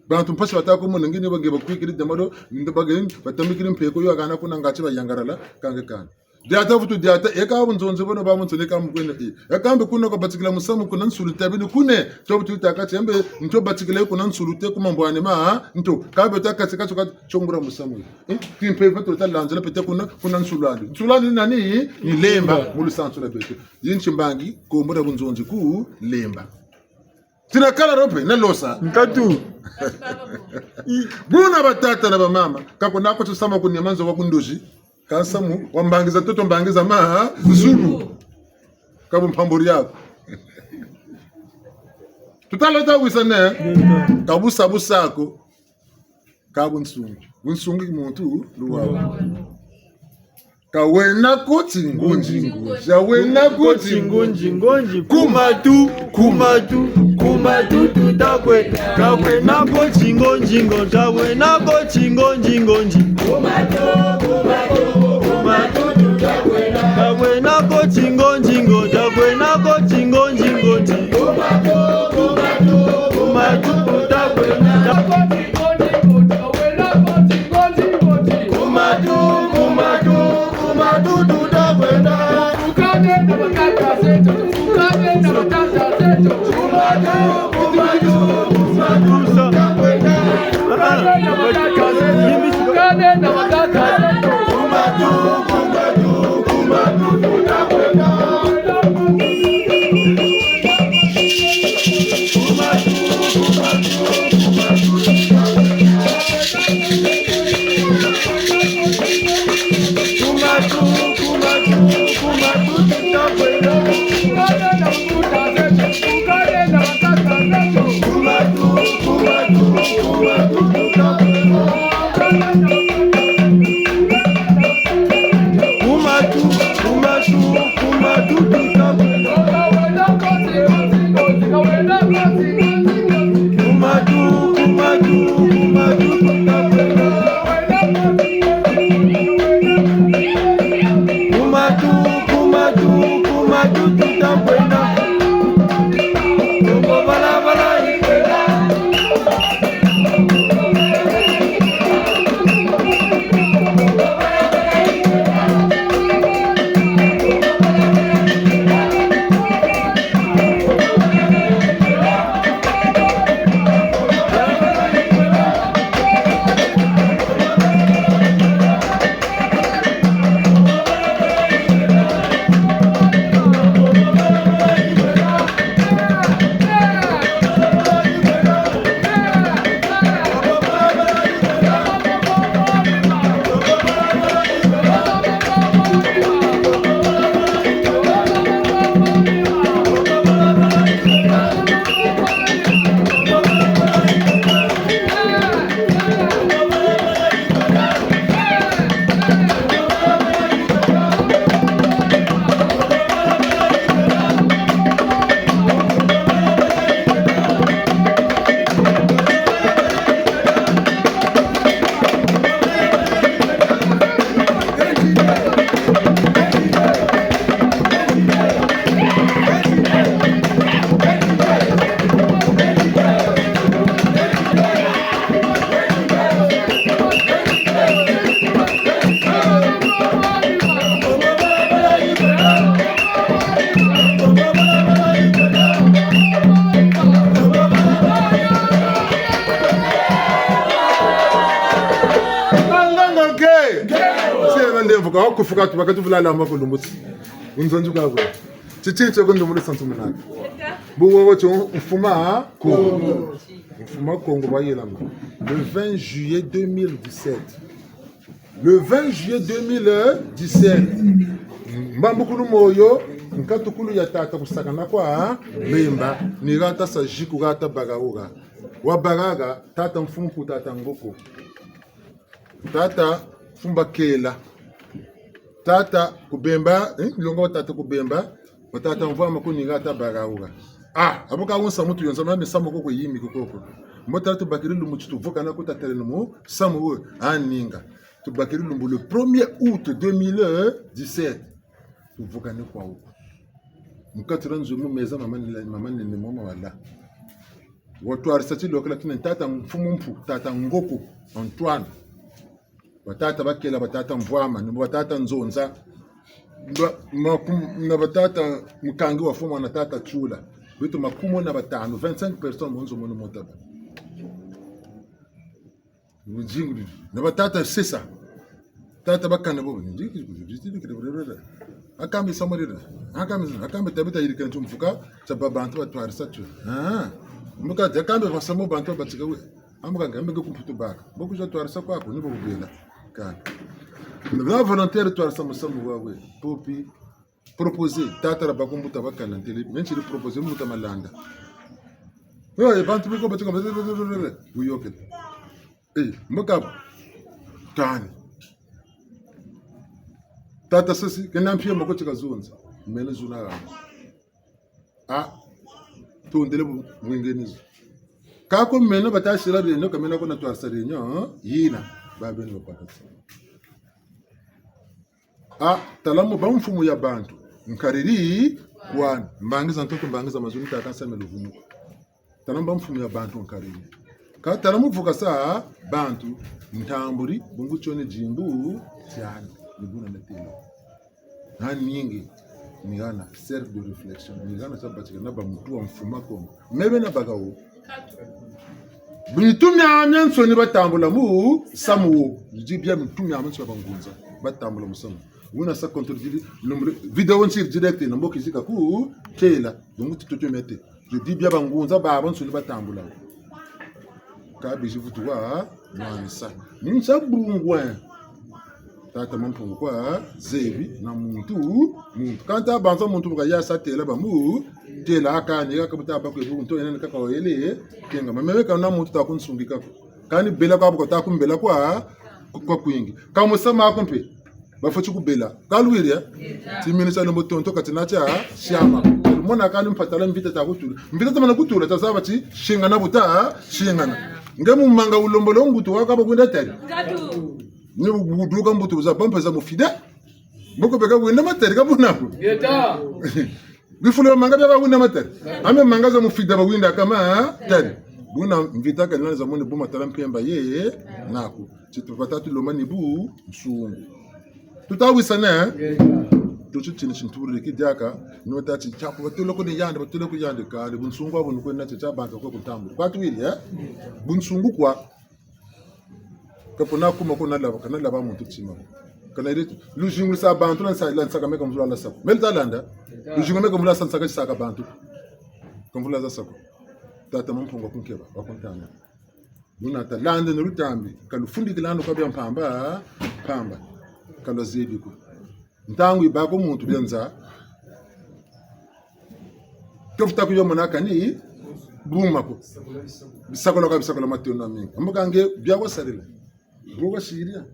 Bantu mpasi bata ku mona ngini bange bakwikiri diambu dio, nde bange batambikiri mpeko yo akana kuna ngati bayangarala, kange kana. Diata vutu diata, eka bunzonzi bono ba muntu neka mukwene e. Eka mbe kuna kwa batikila musamu kuna nsulu te bini kune, to vutu taka ti mbe, nto batikila kuna nsulu te ku mambwani ma, nto, ka be ta kati kati kati, tiongura musamu. Eh, kimpe vutu ta lanzela pete kuna, kuna nsulu andi. Nsulu andi nani? Ni Lemba, mu lusansu lwa beto. Yi nti mbangi, kombo dia bunzonzi ku Lemba. Tina kala ro mpe, na losa. Nkatu. Buna batata na bamama, ka kuna ko tusama ku niama nzo wa ku ndozi. Ka nsamu, wa mbangi za ntoto mbangi za ma, ha? Zulu. Ka bu mpamburi yako. Tutala ta wisa ne? Ka busa busa ko. Ka bunsungi. Bunsungi muntu luwawa. Ka wena ko tingonzi ngonzi. Ka wena ko tingonzi ngonzi. Kumatu, kumatu, kumatu tuta kwenda. Ka wena ko tingonzi ngonzi. Ka wena ko tingonzi ngonzi. Kumatu, kumatu, kumatu tuta kwenda. Ka wena ko tingonzi ngonzi. Ka wena ko tingonzi ngonzi. Kumatu, kumatu, kumatu tuta kwenda. Kumatu, kumatu, kumatu tuta kwenda. Kumatu, kumatu, kumatu tuta kwenda. Kumatu, kumatu, kumatu tuta kwenda. Kumatu, kumatu, kumatu tuta kwenda. Kumatu, kumatu, kumatu tuta kwenda. Kumatu, kumatu, kumatu tuta kwenda. Kongo balabala ikwela. Ngango ke. Sena ndevu ka wakufuka tu, bakatu vula lamba kulumbusi. Unzonzi kwa kwa. Titi tio kundu mulu santu munaka. Buwo tio mfuma Kongo. Mfuma Kongo bayelama. Le vingt juillet deux mille dix-sept. Le vingt juillet deux mille dix-sept. Mbambukulu moyo. Nkatukulu ya tata kusakana kwa Bemba, ni hata sa ziku hata bagahuga. Wa bagaga, tata Mfumpu, tata Ngoko. Tata Mfumbakela. Tata Kubemba, eh, longa wa tata Kubemba, wa tata Mvwama ko ni hata bagahuga. Ah, abuka wonsa mutu yonza mame samu koko yimi koko. Mbo tata tubakiri lumbu ti tuvukana ko tata leno mu samu wo, ah, ninga. Tubakiri lumbu le premier août deux mille dix-sept. Tuvukane kwa wo. Mu kati dia nzo mu meza mama ni, mama ni, ni mama wala. Watwarisa ti lokela tine tata Mfumu Mpu, tata Ngoko, Antoine. Batata Bakela, batata Mvwama, ni batata Nzonza. Ba, makum-, na batata Mukangi wa Fuma na tata Tula. Beto makumo na batanu, vingt-cinq personnes mu nzo mono motaba. Nzingu di. Na batata Sesa. Tata Bakana bo. Nzingu di. Akambe samarira. Akambe, akambe tabita yirika ntu mfuka, taba bantu batwarisa tu. Ah. Mbuka, akambe basamo bantu batika we. Amuka ngambe nge kumputu baka. Mbo kuza twarisa kwaku, ni bo kubela. Kana. Ni ba volontaire twarisa musamu wawe. Popi. Proposer, tata la bakumbuta bakana ntele, menti li proposer mbuta Malanda. Yo, bantu biko batika, buyokele. Eh, mbuka, kani. Tata Sesi, kena mpia mako tika zonza. Mene zuna la. Ah, tondele bu, mwingeni zo. Kako mene bata sila réunion, ka mene ko na twarisa réunion, hein? Yina, babeni bakatisa. Ah, tala mu ba mfumu ya bantu. Nkariri, kwani. Mbangi za ntoto, mbangi za mazulu, tata nseme luvumu. Tala mu ba mfumu ya bantu nkariri. Ka tala mu vukasa bantu, ntamburi, bungu tione dimbu, tiani, ni buna metelo. Nani ningi, ni hana, cercle de réflexion, ni hana sa batika na ba mutu wa mfumu a Kongo. Mebe na baka wo. Bintu miamiansoni batambula mu samu wo. Nzi bia bintu miamiansoni bangunza batambula mu samu. Wuna sa contrôle dili, nombre, vidéo nsiri direct, na mboki zika ku tela. Donc, tutoto mete. Je dis bia bangunza babansoni batambula. Ka bizi vutu wa, nwanisa. Ni nsa bungwe. Tata Mampungu kwa zebi na muntu, muntu. Kanta banza muntu bu kaya sa tela bamu, tela kani, kaka buta bakwe bu nto yena kaka wele, kenga. Mameme kana muntu ta kunsungika ko. Kani bela kwa bu ko ta kumbela kwa, kwa kwingi. Ka musamu ko mpe, bafweti kubela. Ka luwiri, eh? Ti mini sa lumbu tonto kati na tia, siama. Mona kani mpatala mvita ta kutula. Mvita ta mana kutula, ta zaba ti, singana buta, singana. Nge mu manga wulombolo mbutu wa ka ba kwenda tari. Ni bu-, buduka mbutu za bampe za mufida. Mboko beka wenda matari ka buna ko. Ngeta. Bifulu bia manga bia ba wenda matari. Ame manga za mufida ba wenda kama tari. Buna mvita ka nani za mone bu matala mpemba ye naku. Ti tu batatu lomba ni bunsungu. Tuta wisana, eh? Ngeta. Tuti tini tinturi ki diaka, no tati tiaku batula ko ni yandi, batula ko yandi kani, bunsungu abu ni kwena ti tia bantu ko kutambula. Kwa tuwiri, eh? Bunsungu kwa. Ka pona kuma ko na laba, kana laba muntu tima. Kana iri, luzingu sa bantu la nsa-, la nsaka meka mvula la sako. Meli ta landa. Luzingu meka mvula sa nsaka tisaka bantu. Ka mvula za sako. Tata Mampungu kunkeba, wakuntana. Buna ta landa ni lutambi, ka lufundikila ndo kwa bia mpamba, mpamba. Ka lwazebi ko. Ntangu yibâ ko muntu bia nza. Tofuta ku yo mona kani, buma ko. Bisakola kwa bisakola matondo mingi. Ambo ka nge bia wasarila. Bwa wasirila.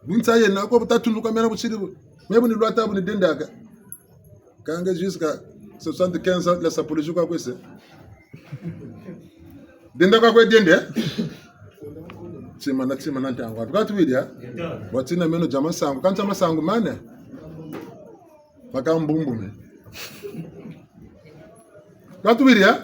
Bu nsa yena ko bu ta tunduka mena bu siri bu. Me bu ni lwata bu ni dendaka. Ka nge jusqu'à soixante-quinze ans, la sapologie kwa kwese. Denda kwa kwe dende, eh? Tima na tima na ntangu. Ka tuwiri, eh? Watina meno dia masangu. Ka ntia masangu mane. Baka mbumbu me. Ka tuwiri, eh?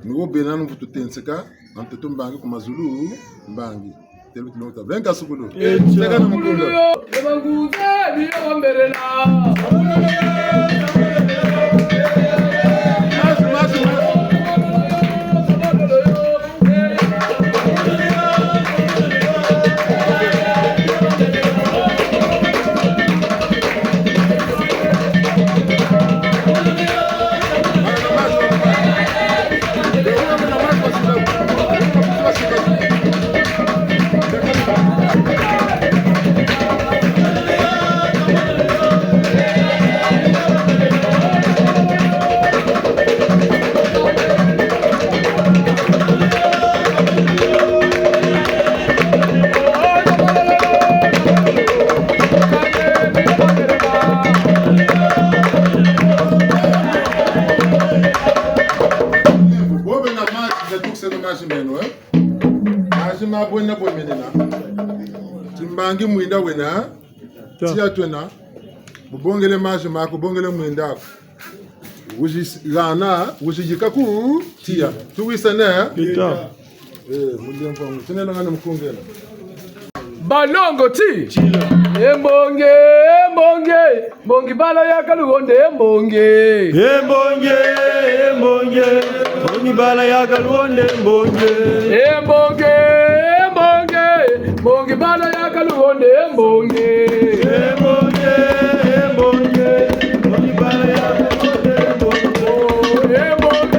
Ni wo bena mvutu tenseka, na ntoto mbangi ku mazulu, mbangi. Telu kilomita. Venga sukulu. Seka na mukunda. Bangi mwinda wena, tiya twena, bu bongele mazi maku, bongele mwinda aku. Wizi hana, wizi yika ku tiya. Tuwisane? Tita. Eh, mulemvo, tinela ngana mukungela. Balongo ti. E mbongi, e mbongi, mbongi bala ya kaluonde, e mbongi. E mbongi, e mbongi, mbongi bala ya kaluonde, e mbongi. E mbongi, e mbongi, mbongi bala ya kaluonde, e mbongi. E mbongi, e mbongi, mbongi bala ya kaluonde, e mbongi.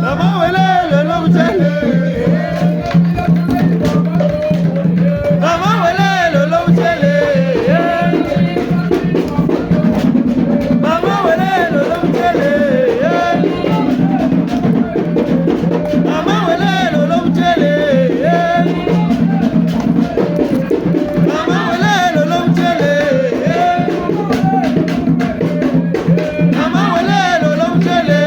Mama wele lolo mutele. Mama wele lolo mutele. Mama wele lolo mutele. Mama wele lolo mutele. Mama wele lolo mutele. Mama wele lolo mutele.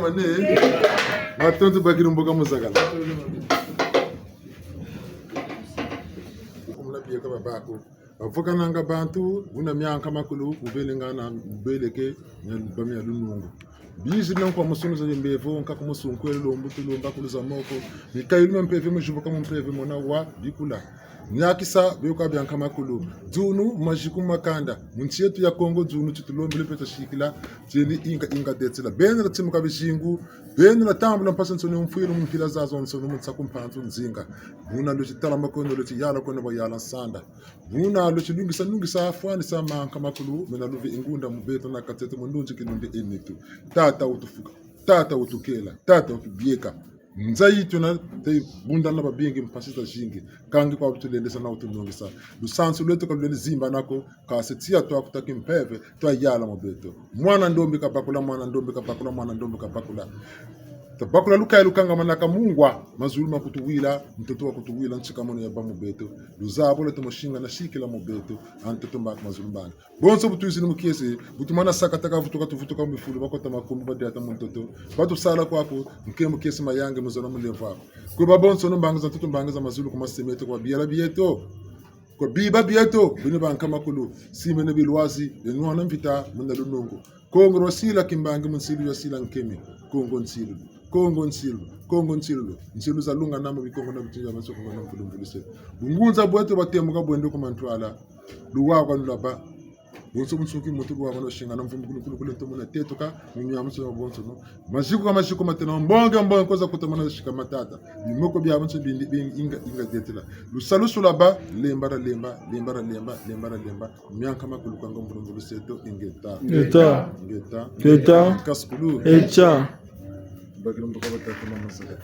Mane, matondo bakiri mboka muzakala. Kumuna bieka babako. Bavokananga bantu, buna mianka makulu, kubelengana, beleke, mia, ba mia lunungu. Bizi na nkwa musunu za mbevo, nkaku musunkwele lombu tulomba kuluza moko. Mikayilu mia mpeve, muzibuka mu mpeve, mona wa, bikula. Niakisa, bioka bianka makulu. Dzunu, maziku makanda. Mu nsi yetu ya Kongo, dzunu, titulombele peta sikila, tieni inga, inga detila. Bena la timuka bizingu, bena la tambula mpasi nsoni mfwilu, mpila zazo nsoni, mu nsaku mpanzu nzinga. Buna lweti tala makono, lweti yala kono, bayala nsanda. Buna lweti lungisa, lungisa, fwanisa manka makulu, mena luvi ingunda mu beto na katete mu ndunzi kilumbi enitu. Tata utufuka, tata utukela, tata utubieka. Nza yi twena te bunda na babingi mpasi zazingi. Kangi kwa butulendesa na utunungisa. Lusansu lweto ka lwele zimbana ko, kasi tia twa kutaki mpeve, twa yala mu beto. Mwana ndombi kabakula, mwana ndombi kabakula, mwana ndombi kabakula. Tabakula lukayi lukangamanaka mungwa, mazulu makutuwila, ntoto wakutuwila, ntsika mono ya ba mu beto. Luzabu lweto musinga na sikila mu beto, a ntoto mba mazulu mbanga. Bonso bu twizidi mu kiese, bu tumana sakataka vutuka tuvutuka mu bifulu, bakota makumbi, badiata mu ntoto. Batusala kwaku, nkembo kiese mayange, muzolo mulemvo aku. Kwe babonsono mbangi za ntoto, mbangi za mazulu, ku masemeto, kwa biela bieto. Kwa biba bieto, bini banka makulu, simene bilwazi, benwana mvita, muna lunungu. Kongo lwasila kimbangi mu nsilu lwasila nkemi. Kongo nsilu, Kongo nsilu, Kongo nsilu. Nsilu za lunga na mu bikongo na bitinza masoko na mvulumbuluse. Bungunza bweto batemuka bwende ku mantwala. Luwa kwa nulaba. Bonso bunsuki muntu luwa kwa nusinga na mvumbu kulu kulu kulu ntomo na tetuka, mu miamuso ya bonso no. Maziku ka maziku matena mbonge mbonge koza kutamana sika matata. Bimoko bia bonso bindi bindi inga inga detela. Lusalusu laba, lemba ra lemba, lemba ra lemba, lemba ra lemba. Mianka makulu kanga mvulumbuluseto, ingeta. Ingeta. Ingeta. Ingeta. Kaskulu. Echa. Bakiri mboka batatu na masaka.